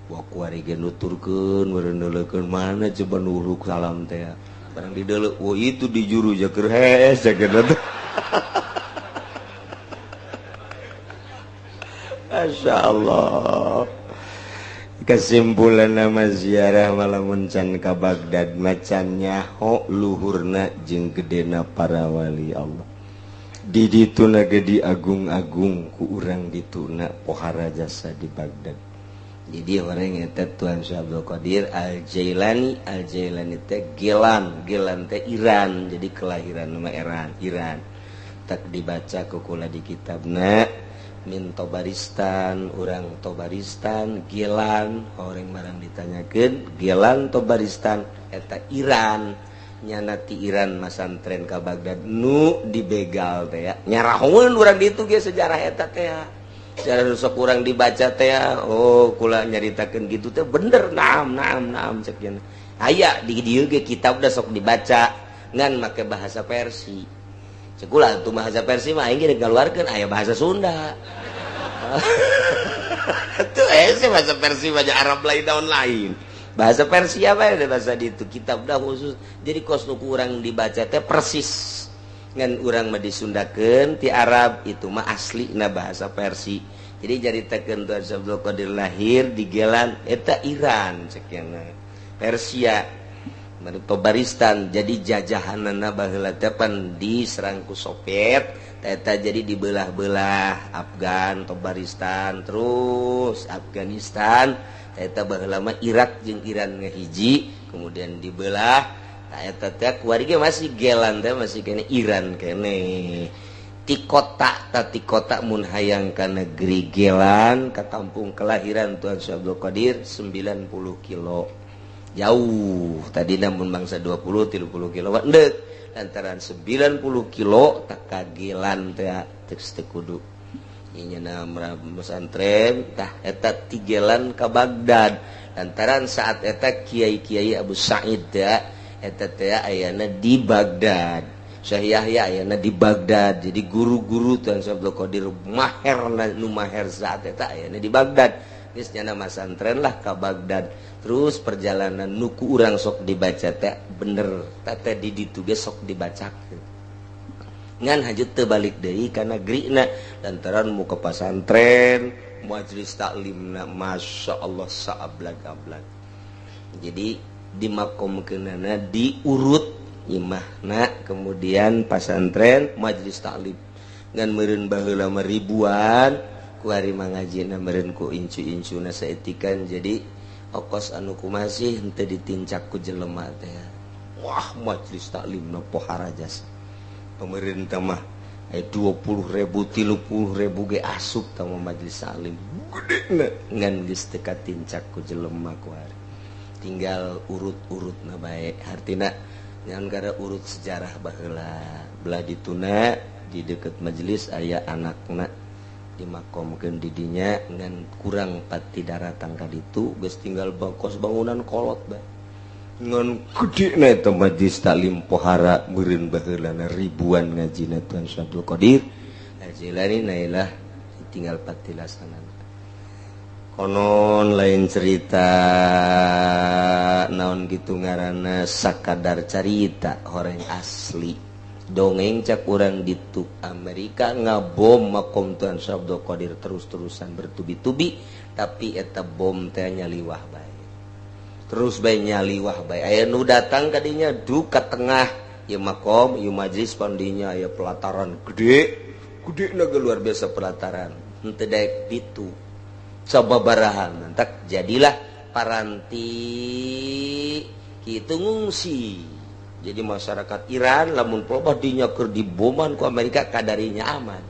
wa kuari ge nuturkeun meureun mana coba nuruk salam teh barang dideuleu, oh itu di juru jaker hees jaker teh. Masya Allah, kesimpulan nama ziarah malamun can ka Baghdad macan nyaho luhurna jeung gedena para wali Allah. Di dituna ge agung-agung ku urang dituna pohara jasa di Baghdad. Jadi orang eta Tuan Syekh Abdul Qadir Al Jailani. Al Jailani teh Gelan, Gelan teh Iran. Jadi kelahiran nama Iran, Iran tak dibaca ku kula di kitabna min Tobaristan, orang Tobaristan Gelan. Orang barang ditanyakan Gelan Tobaristan eta Iran. Nyana ti Iran masantren ka Baghdad nu dibegal teh ya. Nyarahoeun urang ditu ge sejarah eta teh ya. Sejarah nu sok urang dibaca teh ya. Oh, kula nyaritakeun gitu teh bener. Naam naam naam cek aya di dieu ge kitab udah sok dibaca ngan make bahasa Persi. Cekula tuh bahasa Persi mah aing ge dikeluarkeun aya bahasa Sunda. Tuh sih bahasa Persi bahasa Arab lain daun lain. Bahasa Persia apa ya bahasa di itu kitab dah khusus. Jadi kos nu kurang dibaca teh persis ngan urang mah disundakeun ti Arab, itu mah asli na bahasa Persi. Jadi caritakeun Tuan Abdul Qadir lahir di Gelan eta Iran sekian Persia Tobaristan. Jadi jajahanana baheula teh pan diserang ku Soviet eta, jadi dibelah-belah Afgan, Tobaristan, terus Afghanistan. Eta baheula mah Irak jeung Iran ngahiji, kemudian dibelah. Tah eta teh kuari ge masih Gelan teh masih kene Iran kene. Ti kota ta ti kota mun hayang ka negeri Gelan, ka kampung kelahiran Tuan Syekh Abdul Qadir, 90 kilo jauh. Tadi namun bangsa 20 30 kilo endek lantaran 90 kilo tak kagelan teh teu kudu inya pesantren. Tah eta tigelan ka Baghdad lantaran saat eta kiai-kiai Abu Sa'id teh eta teh ayana di Baghdad, Syekh Yahya ayana di Baghdad. Jadi guru-guru Tuan Syekh Abdul Qadir maher nu maher saat eta ayana di Baghdad. Geus nyana masantren lah ka Baghdad. Terus perjalanan nuku urang sok dibaca teh bener teh di ditu ge sok dibacakeun ngan hajut teu balik deui ka negrina lantaran muka pasantren majelis taklimna Masya Allah saablag-ablag. Jadi di makomkeunana diurut imahna, kemudian pasantren, majelis taklim ngan meureun baheula mah ribuan, kuari mangajina meureun ku incu-incuna saetikan. Jadi okos anu kumasih henteu ditincak ku jelema teh. Wah, majelis taklim pohara jasa pemerintah mah 20.000 30.000 ge asup tah majelis taklim gede ngan geus teu katincak ku jelema kuari. Tinggal urut-urut na bae hartina ngan gara urut sejarah baheula belah dituna di deket majelis aya anakna dimakomkeun di dinya ngan kurang pati daratang ka ditu geus tinggal bangkos bangunan kolot bae ngan gede na eta majelis taklim pohara meureun baheulana ribuan ngajina Tuan Syekh Abdul Qadir Al-Jilani nailah tinggal patilasanan konon lain cerita naon gitu ngaranna sakadar carita horeng asli dongeng cak urang ditu Amerika ngabom makom Tuan Syekh Abdul Qadir terus-terusan bertubi-tubi tapi eta bom teh nyaliwah bae terus bae nyaliwah bae aya nu datang kadinya du ka tengah ieu makom ieu majlis pandinya aya pelataran gede gede na luar biasa pelataran henteu daek ditu sababarahan tak jadilah paranti kitu ngungsi. Jadi masyarakat Iran lamun pelobah dinya keur diboman ku Amerika kadarinya aman.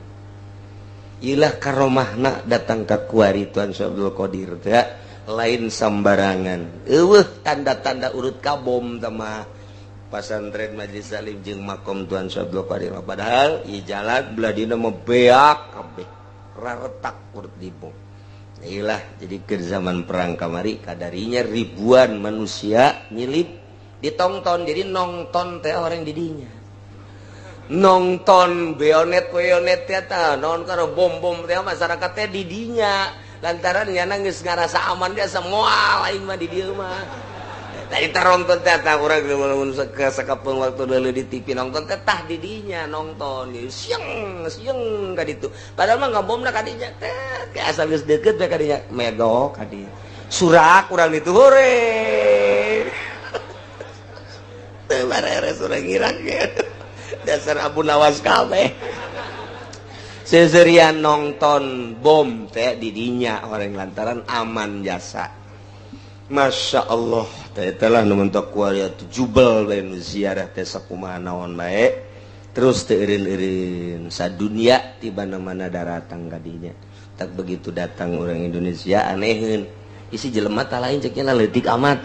Ilah karomahna datang ka kuari Tuan Syekh Abdul Qadir teh lain sambarangan. Eueuh tanda-tanda urut ka bom teh mah pasantren Majelis Taklim jeung makom Tuan Syekh Abdul Qadir. Padahal ieu jalan belah dina mah beak kabeh raretak urut dibom. Ilah jadi ke zaman perang kamari kadarinya ribuan manusia nyilip ditongton jadi nongton teh orang didinya nongton beonet beonet teh tah naon kana bom-bom teh masyarakat teh didinya lantaran nyana geus ngarasa aman dia semua lain mah di dieu mah tadi taronton teh tah urang lamun sakapeung waktu deuleu di TV nongton teh tah didinya nongton siang siang ka ditu padahal mah ngabomna ka dinya teh asal geus deukeut teh ka dinya medok ka dieu surak urang ditu hore teu bareres urang Irak dasar Abu Nawas kabeh seserian nonton bom teh didinya orang lantaran aman jasa. Masya Allah teh telah nu mentok kuari jubel bae nu ziarah teh sakumaha naon bae terus teu eureun-eureun sadunia ti mana-mana daratang ka dinya. Tak begitu datang orang Indonesia aneheun isi jelema tah lain ceknya leutik amat.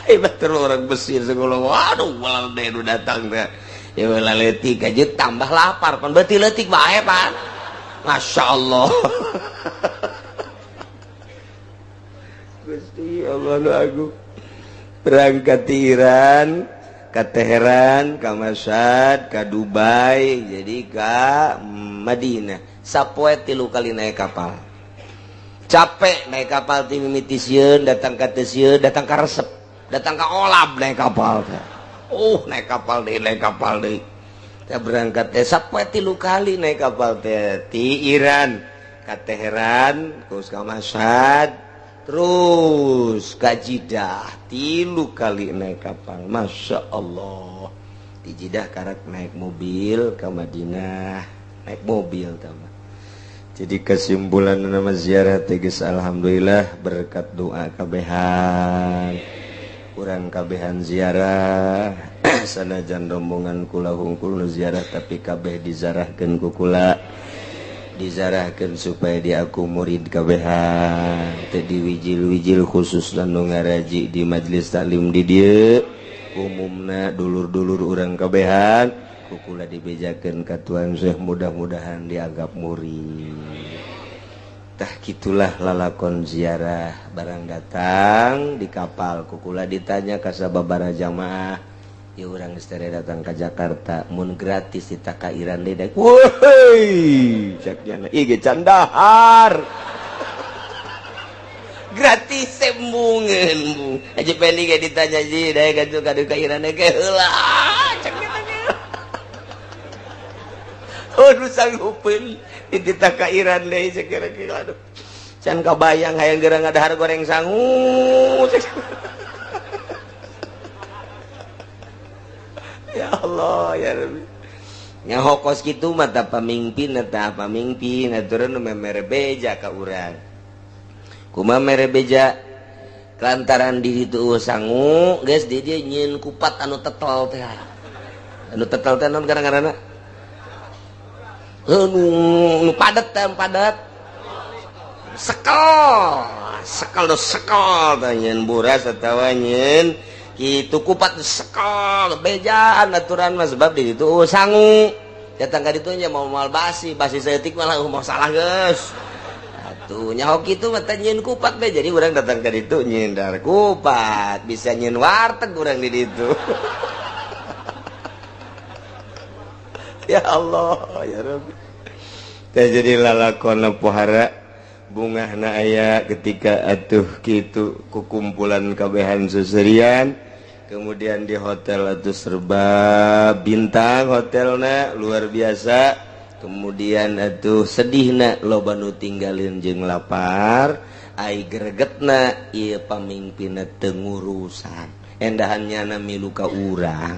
Hebat terus orang Mesir sekolah waduh malah deh nu datang teh ya leutik aja tambah lapar pan berarti leutik bae pan. Masya Allah. Gusti Allah nu agung. Berangkat di Iran, ke Teheran, ke Mashhad, ke Dubai, jadi ke Madinah. Sapoe 3 kali naik kapal. Capek naik kapal ti mimiti sieun, datang ka teu sieun, datang ka resep, datang ka olab naik kapal teh. Naik kapal deui, naik kapal deui. Teh berangkat teh sapoe 3 kali naik kapal teh ti Iran ka Teheran, terus ka Mashhad, terus ka Jeddah 3 kali naik kapal. Masya Allah. Di Jeddah karak naik mobil ke Madinah, naik mobil tambah. Jadi kesimpulan nama ziarah tegas alhamdulillah berkat doa kabehan. Kurang kabehan ziarah sanajan rombongan kula hungkul nu ziarah tapi kabeh dizarahkeun ku kula. Dizarahkeun supaya diaku murid kabehan teu diwijil-wijil khusus nu ngaraji di majelis taklim di dieu umumna dulur-dulur urang kabehan kukula dibejakeun ka Tuan Syekh mudah-mudahan dianggap murid. Tah kitulah lalakon ziarah barang datang di kapal kukula ditanya ka sababaraha jamaah ya urang geus tere datang ka Jakarta mun gratis ditaka Iran deui daek woi cek nya ieu ge candahar gratis sembungeun bung aja pendi ge ditanya ji daek ka ka Iran ge heula cek nya oh nu sanggupeun dititah ka Iran deui cek kira-kira aduh can kabayang hayang geura ngadahar goreng sangu. Ya Allah ya Rabbi. Nyaho kos kitu mah tah pamingpin tah pamingpin aturan nu mere beja ka urang. Kumaha mere beja? Lantaran di ditu sangu geus di dieu nyieun kupat anu tetel teh. Anu tetel teh naon ngaranna? Nu padet teh padet. Sekel sekel do sekel tah, nyeun buras atawa nyeun kitu kupat, sekel bejaan aturan mah, sebab di ditu euweuh sangu. Datang ka ditu nya mau moal basi basi saeutik malah mau salah geus atuh nyaho kitu mah teh nyieun kupat be. Jadi urang datang ka ditu nyieun dar kupat, bisa nyieun warteg urang di ditu. Ya Allah ya Rabbi, teh jadi lalakon pohara bungahna aya ketika atuh kitu kukumpulan kabehan seserian. Kemudian di hotel atuh serba bintang, hotelna luar biasa. Kemudian atuh sedihna loba nu tinggalin jeung lapar, ai gregetna ieu pamimpinna teu ngurusan, endahan nyana milu ka urang.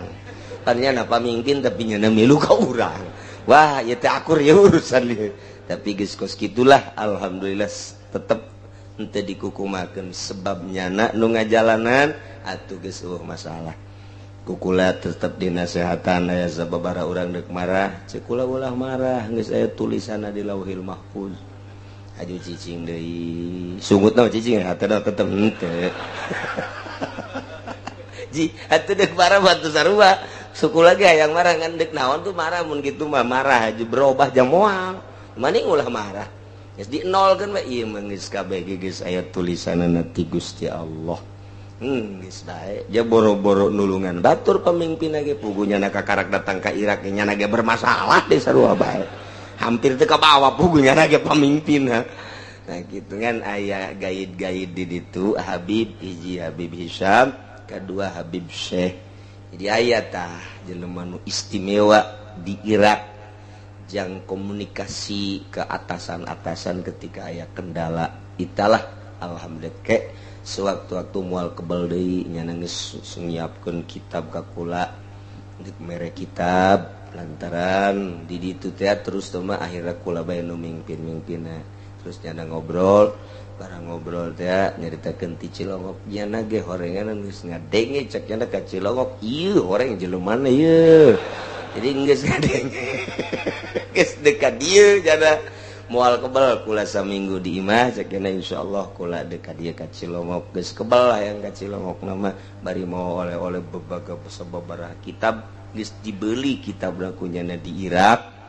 Pan nyana pamimpin tapi nyana milu ka urang. Wah, ieu teh akur ya urusan ieu. Tapi geus kos kitulah, alhamdulillah tetep henteu dikukumakeun, sebab nyana nu ngajalanan atuh geus eueuh masalah. Kukula tetep dinasehatan, aya sababaraha urang deuk marah, ceuk kula ulah marah, geus aya tulisanna di Lauhil Mahfuz. Aju cicing deui, sungutna cicing hatena tetep henteu. Ji atuh deuk marah batu sarua suku lagi hayang marah, ngan deuk naon tuh marah, mun kitu mah marah aju berubah jam moal. Maning ulah marah geus di nolkeun we, ieu mah geus kabeh geus aya tulisanna ti Gusti Allah. Geus bae ja boro-boro nulungan batur pemimpin ge puguh nyana kakarak datang ka Irak nyana ge bermasalah di sarua bae, hampir teu kabawa puguh nyana ge pamimpin. Nah kitu kan aya gaid-gaid di ditu, Habib hiji Habib Hisam, kedua Habib Syekh. Jadi aya tah jelema nu istimewa di Irak jang komunikasi ke atasan-atasan ketika aya kendala. Italah alhamdulillah ke sewaktu-waktu mual kebel deui nyana geus nyiapkeun kitab ka kula, deuk mere kitab lantaran di ditu teh. Terus teh mah akhirna kula bae nu mimpin-mimpinna. Terus nyana ngobrol, barang ngobrol teh nyaritakeun ti Cilongok, nyana ge horengan geus ngadenge, cek nyana ka Cilongok ieu horeng jelemana ieu. Jadi geus ngadenge geus dekat dieu, nyana moal kebel kula saminggu di imah, cek nyana insyaallah kula dekat dieu ka Cilongok. Geus kebel hayang ka Cilongok nama bari mau oleh-oleh bebaga sababaraha kitab, geus dibeli kitab ku nyana di Irak.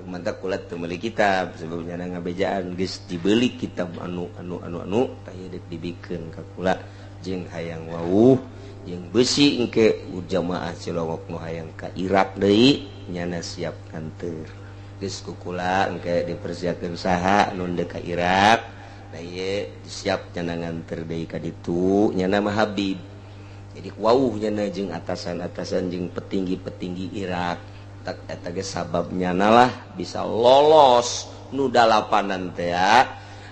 Mantap kula teu meuli kitab sebab nyana ngabejaan, geus dibeli kitab anu anu anu anu tah ieu deuk dibikeun ka kula jeung hayang wawuh jeung besi engke jamaah Cilongok nu hayang ka Irak deui nyana siap nganter. Geus ku kula engke dipersiapkeun saha nu deuk ka Irak. Nah ieu siap nyana nganter deui ka ditu, nyana mah Habib. Jadi wawuh nyana jeung atasan-atasan jeung petinggi-petinggi Irak. Tak eta ge sababnya lah bisa lolos nu dalapanan teh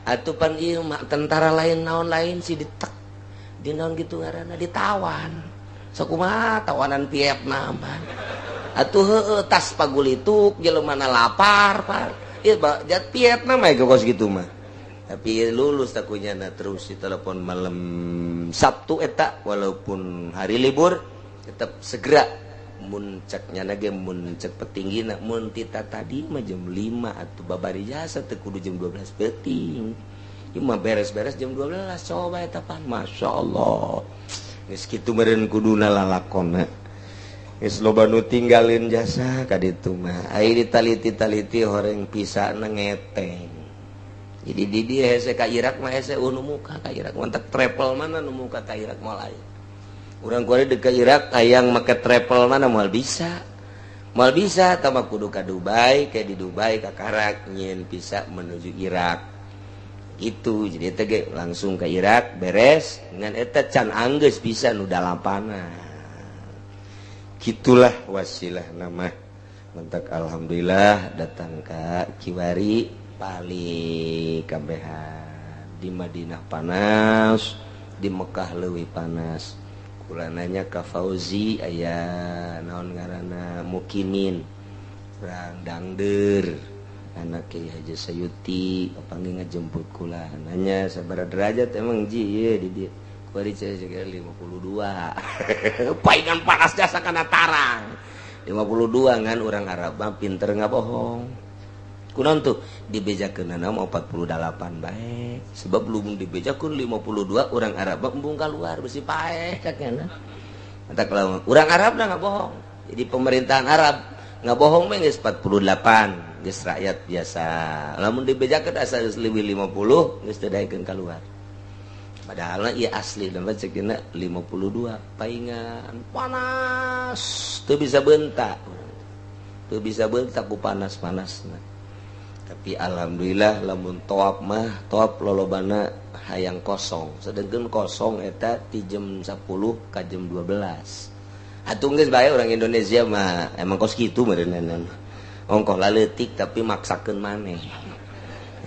atuh pan ieu mah tentara lain naon lain si ditek di naon gitu ngaranna ditawan. Sakumaha tawanan Vietnam atuh, heueuh tas pagulituk jelemana lapar pan ieu jat Vietnam aya kos kitu mah. Tapi lulus takunya. Nah, terus di telepon malam Sabtu eta, walaupun hari libur tetap segera mun cek nyana ge, mun cek petinggina, mun tita tadi mah jam 5 atuh babari jasa teu kudu jam 12 peuting. Ieu mah beres-beres jam 12 coba eta pan. Masya Allah, geus kitu meureun kuduna lalakonna. Geus loba nu tinggalin jasa ka ditu mah, ai ditaliti-taliti horeng pisana ngeteng. Jadi di dieu hese ka Irak mah, hese nu muka ka Irak mantak travel mana nu muka ka Irak moal aya. Urang kuari deuk ka Irak hayang make travel mana moal bisa, moal bisa tama kudu ka Dubai. Kayak di Dubai kakarak nyieun visa menuju Irak itu. Jadi eta ge langsung ke Irak beres ngan eta can anggeus bisa nu dalapana. Gitulah wasilah nama mentak. Alhamdulillah datang ka kiwari paling kabehan. Di Madinah panas, di Mekah leuwih panas. Kula nanya ka Fauzi, aya naon ngaranna, mukimin urang dangder, anak Kiai Haji Sayuti, papanggih ngajemput kula, nanya sabaraha derajat emang ji ieu di dieu. Kuari saya 52, paingan panas jasa kana tarang 52. Ngan urang Arab mah pinter ngabohong. Kunaon tuh dibejakeunana mah 48 bae. Sebab belum dibejakeun 52 orang Arab embung keluar besi paeh cakna. Entak lamun urang Arab dah nggak bohong. Jadi pemerintahan Arab nggak bohong mah geus 48 geus rakyat biasa. Lamun dibejakeun asa geus leuwih 50 geus teu daekeun keluar. Padahal ieu asli dan cek dina 52 paingan panas teu bisa bentak. Teu bisa bentak ku panas-panasna. Tapi alhamdulillah lamun toap mah toap lolobana hayang kosong, sedangkan kosong eta ti jam 10 ka jam 12. Atuh geus bae orang Indonesia mah emang kos kitu meureunna. Ongkoh laleutik tapi maksakeun maneh.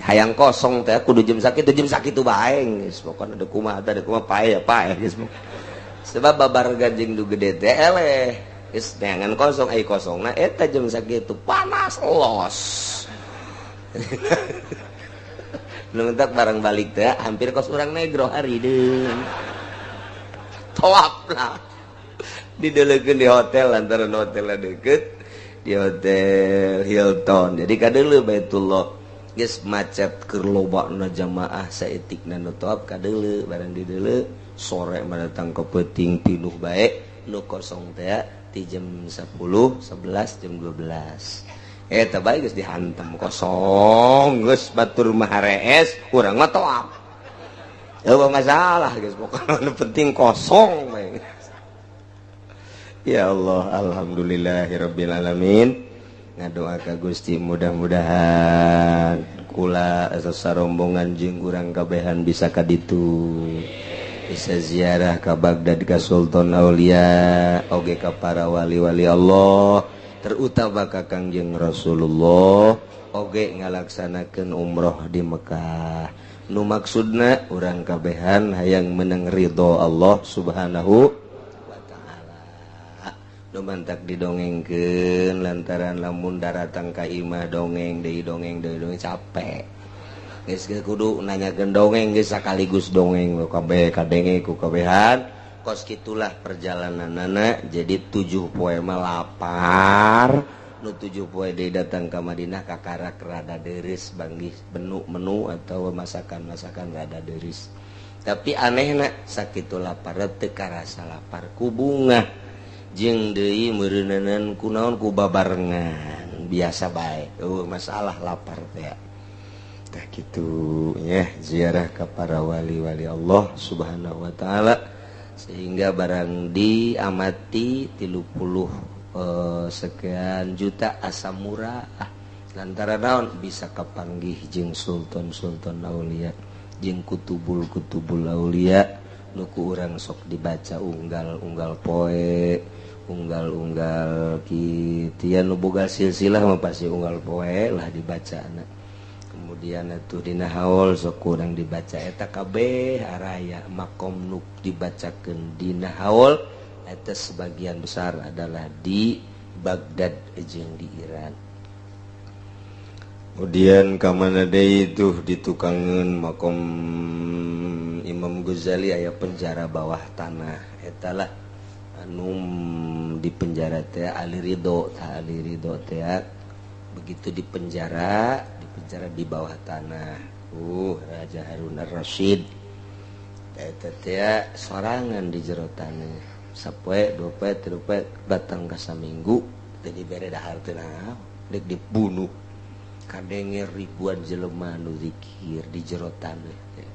Hayang kosong teh kudu jam sakitu bae geus pokona ada kumaha ada kumaha pae ya pae geus. Sebab babar ganjing du gede teh eleh geus neangan kosong ai kosongna eta jam sakitu panas los. Nuntak barang balik teh hampir kos urang negro hari deung. Toap lah. Didelekeun di hotel lantaran hotelnya deket di hotel Hilton. Jadi kadeuleu Baitullah geus macet keur lobana jamaah saeutikna nu toap kadeuleu barang dideuleu sore mah datang ke peuting pinuh bae nu kosong teh ti jam 10, 11, jam 12. Eta bae geus dihantam kosong geus batur mah harees urang mah toap. Eueuh masalah geus pokona nu penting kosong bae. Ya Allah, alhamdulillahirabbil alamin. Ngadoa ka Gusti mudah-mudahan kula sarombongan jeung urang kabehan bisa ka ditu. Bisa ziarah ka Baghdad ka Sultan Aulia oge ka para wali-wali Allah, terutama ka Kangjeng Rasulullah oge ngalaksanakeun umroh di Mekah. Nu maksudna urang kabehan hayang menang ridho Allah Subhanahu wa taala. Nu mantak didongengkeun lantaran lamun daratang ka imah dongeng deui dongeng deui dongeng capek. Geus kudu nanyakeun dongeng geus sakaligus dongeng kabeh kadenge ku kabehan. Kos kitulah perjalananana. Jadi 7 poe mah lapar, nu 7 poe deui datang ka Madinah kakarak rada deris banggih menu-menu atau masakan-masakan rada deris. Tapi anehna sakitu lapar teu karasa lapar ku bungah jeung deui meureunanan kunaon ku babarengan biasa bae. Eueuh masalah lapar teh. Tah kitu nya ziarah ka para wali-wali Allah Subhanahu wa taala. Sehingga barang diamati 30 sekian juta asa murah lantaran naon bisa kapanggih jeung sultan-sultan aulia jeung kutubul-kutubul aulia nu ku urang sok dibaca unggal-unggal poe unggal-unggal kitu nu boga silsilah mah pasti unggal poe lah dibacana. Kemudian atuh dina haul sok kurang dibaca eta kabeh araya makom nu dibacakeun dina haul eta sebagian besar adalah di Baghdad jeung di Iran. Kemudian ka mana deui tuh ditukangeun makom Imam Ghazali aya penjara bawah tanah eta lah anu di penjara teh Ali Ridho tah Ali Ridho teh begitu di penjara di bawah tanah. Raja Harun Ar-Rasyid eta teh sorangan di jero tanah sapoe dua poe tilu poe datang ka saminggu teu dibere dahar teh naon deuk dibunuh kadenge ribuan jelema nu zikir di jero tanah teh.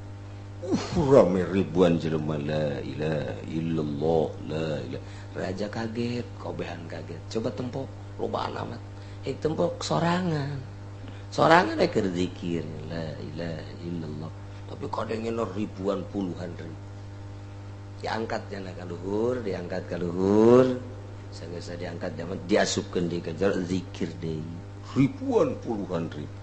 Rame ribuan jelema la ilaha illallah la ilaha. Raja kaget, kobehan kaget. Coba tempo loba amat. Tempo sorangan. Sorangan keur zikir la ilaha illallah. Tapi kadenge ribuan puluhan ribu. Diangkat jana ka luhur, diangkat ka luhur. Sanggeus diangkat jaman diasupkeun deui ka jero zikir deui. Ribuan puluhan ribu.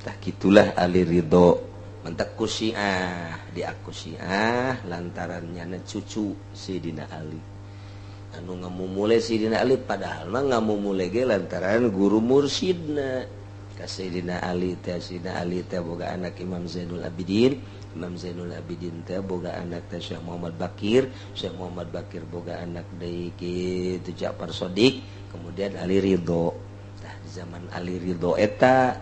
Tah kitulah Ali Ridho. Mentak ku Syiah, diaku Syiah lantaran nyana cucu Sidina Ali. Anu ngamumule Sidina Ali padahal mah ngamumule ge lantaran guru mursyidna. Ka Sidina Ali teh, Sidina Ali teh boga anak Imam Zainul Abidin, Imam Zainul Abidin teh boga anak teh Syekh Muhammad Bakir, Syekh Muhammad Bakir boga anak deui kitu Ja'far Shodiq, kemudian Ali Ridho. Tah di zaman Ali Ridho eta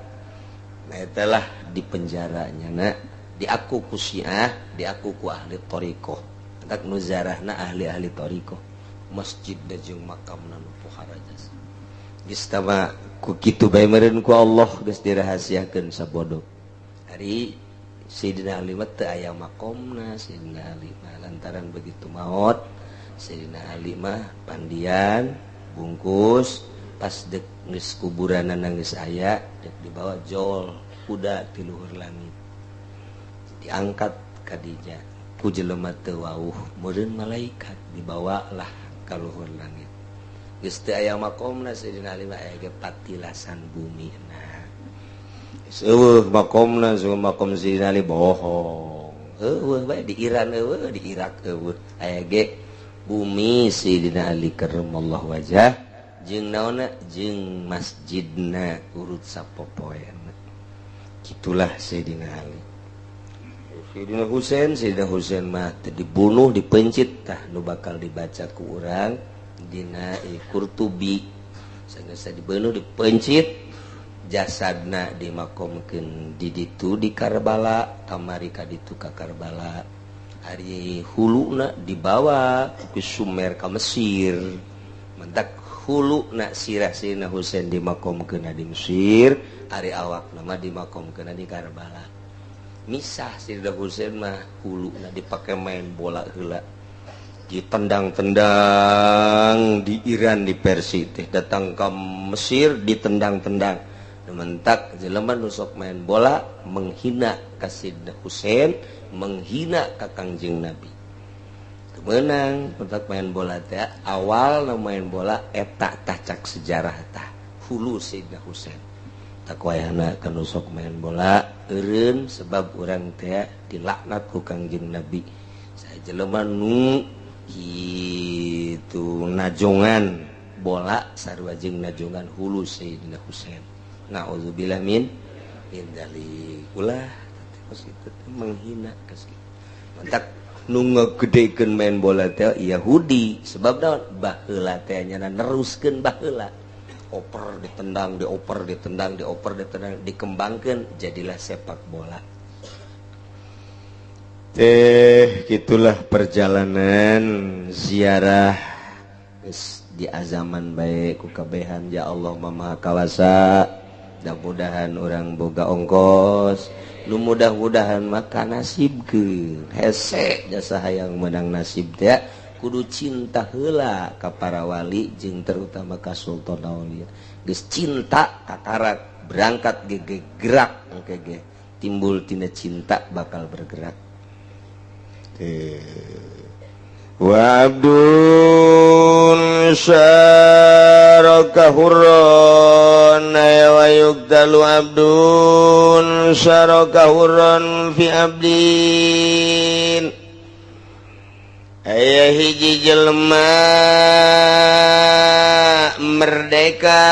Nah, itulah di penjaranya na diaku ku Syiah, diaku ku ahli thoriqoh. Entak nu ziarahna ahli-ahli thoriqoh, masjid da jeung makamna nu pohara jasa. Geus tama ku kitu bae meureun ku Allah geus dirahasiakeun sabodo. Ari Sayyidina Ali mah teu aya makomna. Sayyidina Ali mah lantaran begitu maot, Sayyidina Ali mah pandian bungkus, pas dek geus kuburanna geus aya, dek dibawa jol kuda ti luhur langit, diangkat kadinya ku jelema teu wauh, meureun malaikat, dibawa lah ka luhur langit. Geus teu aya makomna Sayyidina Ali mah, aya ge patilasan bumi. Nah, geus euweuh makomna. So makom Sayyidina Ali bohong, euweuh bae. Di Iran euweuh, di Irak euweuh, aya ge bumi Sayyidina Ali karramallahu wajah jeung naonna, jeung masjidna urut sapopoeana. Gitulah Sayyidina Ali. Sayyidina Husain, Sayyidina Husain mah teu dibunuh, dipencit. Tah, nu bakal dibaca ku urang dina Qurtubi, sanggeus dibunuh, dipencit, jasadna dimakomkeun di ditu di Karbala, kamari ka ditu ka Karbala. Ari huluna dibawa ke Sumer, ka Mesir. Mentak huluna, sirah Sayyidina Husain dimakomkeun di Mesir, ari awakna mah dimakomkeun di Karbala. Misah. Sayyidina Husain mah huluna dipake main bola heula, ditendang-tendang di Iran, di Persia teh, datang ke Mesir ditendang-tendang. Mentak jelema nu sok main bola menghina ka Sayyidina Husain, menghina ka Kangjeng Nabi, kemenang. Mentak main bola teh awal main bola eta tah, cak sejarah tah hulu Sayyidina Husain. Tak wayahna kan sok main bola eureun, sebab urang teh dilaknat ku Kangjeng Nabi. Saya jelema nu kitu najongan bola sarua jeung najongan hulu Sayyidina Husain, naudzubillah min dzalik. Ulah itu menghina kasih. Mantak nu ngegedekeun main bola teh Yahudi, sebab naon? Baheula teh nyana neruskeun baheula, oper ditendang, dioper ditendang, dioper ditendang, dikembangkeun jadilah sepak bola teh. Gitulah perjalanan ziarah geus di azaman bae ku kabehan. Ya Allah Maha Kawasa, mudah-mudahan urang boga ongkos nu mudah-mudahan maka nasib ke hese jasa. Hayang menang nasib teh kudu cinta heula ka para wali jeung terutama ka Sultan Aulia. Geus cinta, kakarak berangkat ge gerak, engke ge timbul tina cinta bakal bergerak. Wa abdun syaraka hurran, wa yuqtalu abdun syaraka hurran fi abdin. Aya hiji jelema merdeka,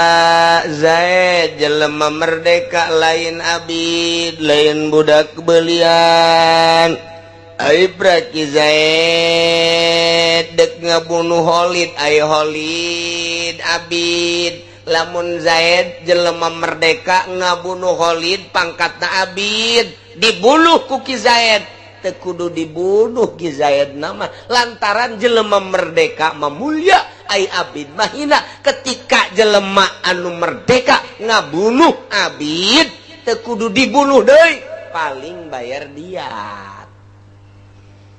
Zaid, jelema merdeka, lain abid, lain budak belian. Ki Zaid dek ngabunuh Khalid, ay Khalid abid. Lamun Zaid jelema merdeka ngabunuh Khalid pangkatna abid, dibunuh ku Ki Zaid, teu kudu dibunuh Ki Zaid nama, lantaran jelema merdeka mamulya, ai abid mahina. Ketika jelema anu merdeka ngabunuh abid, teu kudu dibunuh deui, paling bayar diat,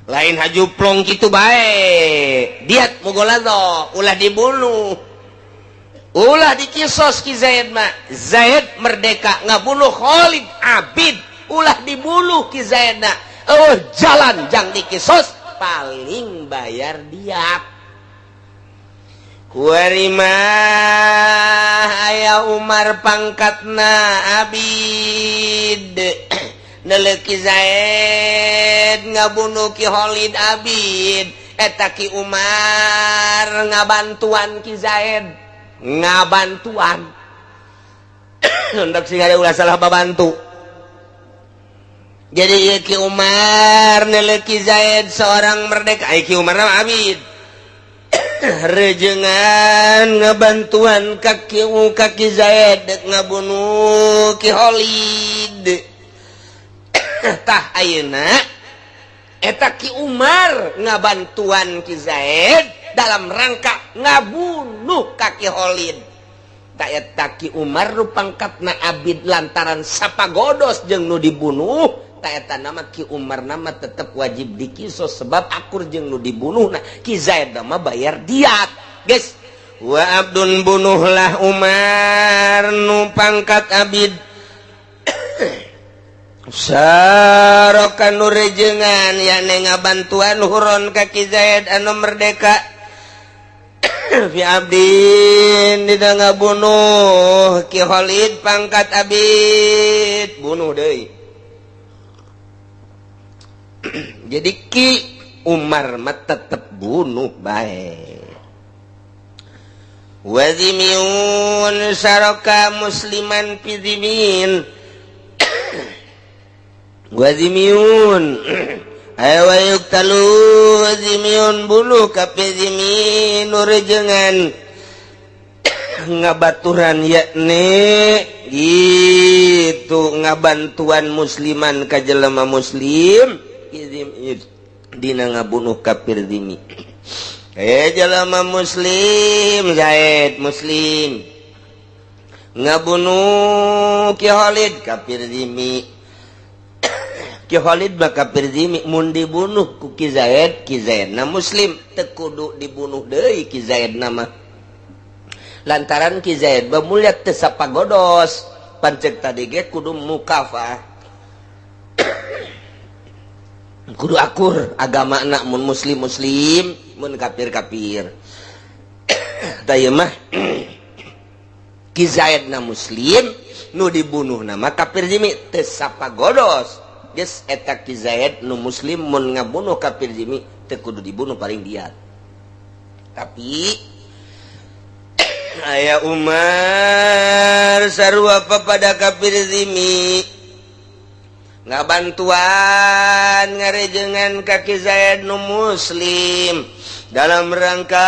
lain haju plong gitu bae. Diat mugholadzah, ulah dibunuh, ulah dikisos Ki Zaid mah. Zaid merdeka ngabunuh Khalid abid, ulah dibunuh Ki Zaid na. Oh, jalan jang dikisos, paling bayar diat. Kuari mah aya Umar pangkatna abid, neleki Zaid ngabunuh Ki Khalid abid. Eta Ki Umar ngabantuan Ki Zaid, ngabantuan. Hendak sing ada ulah salah babantu. Jadi Ki Umar neleki Zaid seorang merdeka, ay Ki Umar nama abid. Rejengan ngebantuan kaki kaki Zaid dek ngabunuh Ki Khalid. Tah, ayeuna eta Ki Umar ngabantuan Ki Zaid dalam rangka ngabunuh kaki Khalid. Tah, eta Ki Umar nu pangkatna abid lantaran sapagodos jeung nu dibunuh. Tah, eta nama Ki Umar nama tetap wajib dikisos sebab akur jeung nu dibunuh. Nah, Ki Zaid nama bayar diat, guys. Wa abdun, bunuhlah Umar nu pangkat abid, Sarokan nu rejengan yakni ngabantuan hurron ka Ki Zaid anu merdeka, fi abdin dina ngabunuh Ki Khalid pangkat abid. Bunuh deui. Jadi Ki Umar mah tetep bunuh bae. Wa dzimiyun syaraka musliman fi dzimin. Wa dzimiyun ayo wa yuqtalu dzimiyun, bunuh kafir dzimi nu rejengan ngabaturan, yakni gitu ngabantuan musliman ka jelema muslim dina ngabunuh kafir dzimi. Eh, jelema muslim, Zaid muslim ngabunuh Ki Khalid kafir dzimi. Ki Khalid mah kafir dzimi, mun dibunuh ku Ki Zaid, Ki Zaid na muslim, teu kudu dibunuh deui Ki Zaid nama, lantaran Ki Zaid bamulia teu sapagodos. Pancek tadi ge kudu mukafah, kudu akur agama anak, mun muslim muslim, mun kafir kafir. Tah, mah Ki Zaid na muslim, nu dibunuh nama kafir dzimi, teu sapagodos. Geus, eta Ki Zaid nu muslim mun ngabunuh kafir dzimi teu kudu dibunuh, paling dia. Tapi aya Umar sarua pada kafir dzimi ngabantuan ngarejengan ka Ki Zaid nu muslim dalam rangka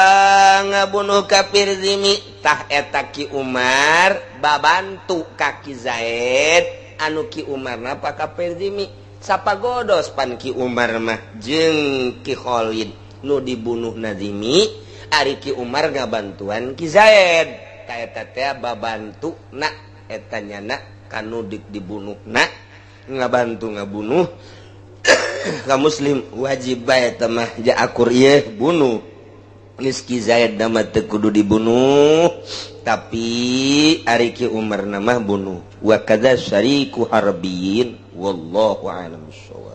ngabunuh kafir dzimi. Tah, eta Ki Umar babantu ka Ki Zaid anu Ki Umar napa kafir dzimi, sapagodos pan Ki Umar mah jeung Ki Khalid nu dibunuh na dzimi, ari Ki Umar ngabantuan Ki Zaid. Ka eta teh babantu na eta nyana kanu dibunuh na ngabantu ngabunuh ka muslim, wajib bae mah ja akur ieu bunuh. Geus, Ki Zaid nama teu kudu dibunuh, tapi ari Ki Umar nama bunuh. Wa kadza syariku harbiyin, wallahu a'lam bissawab.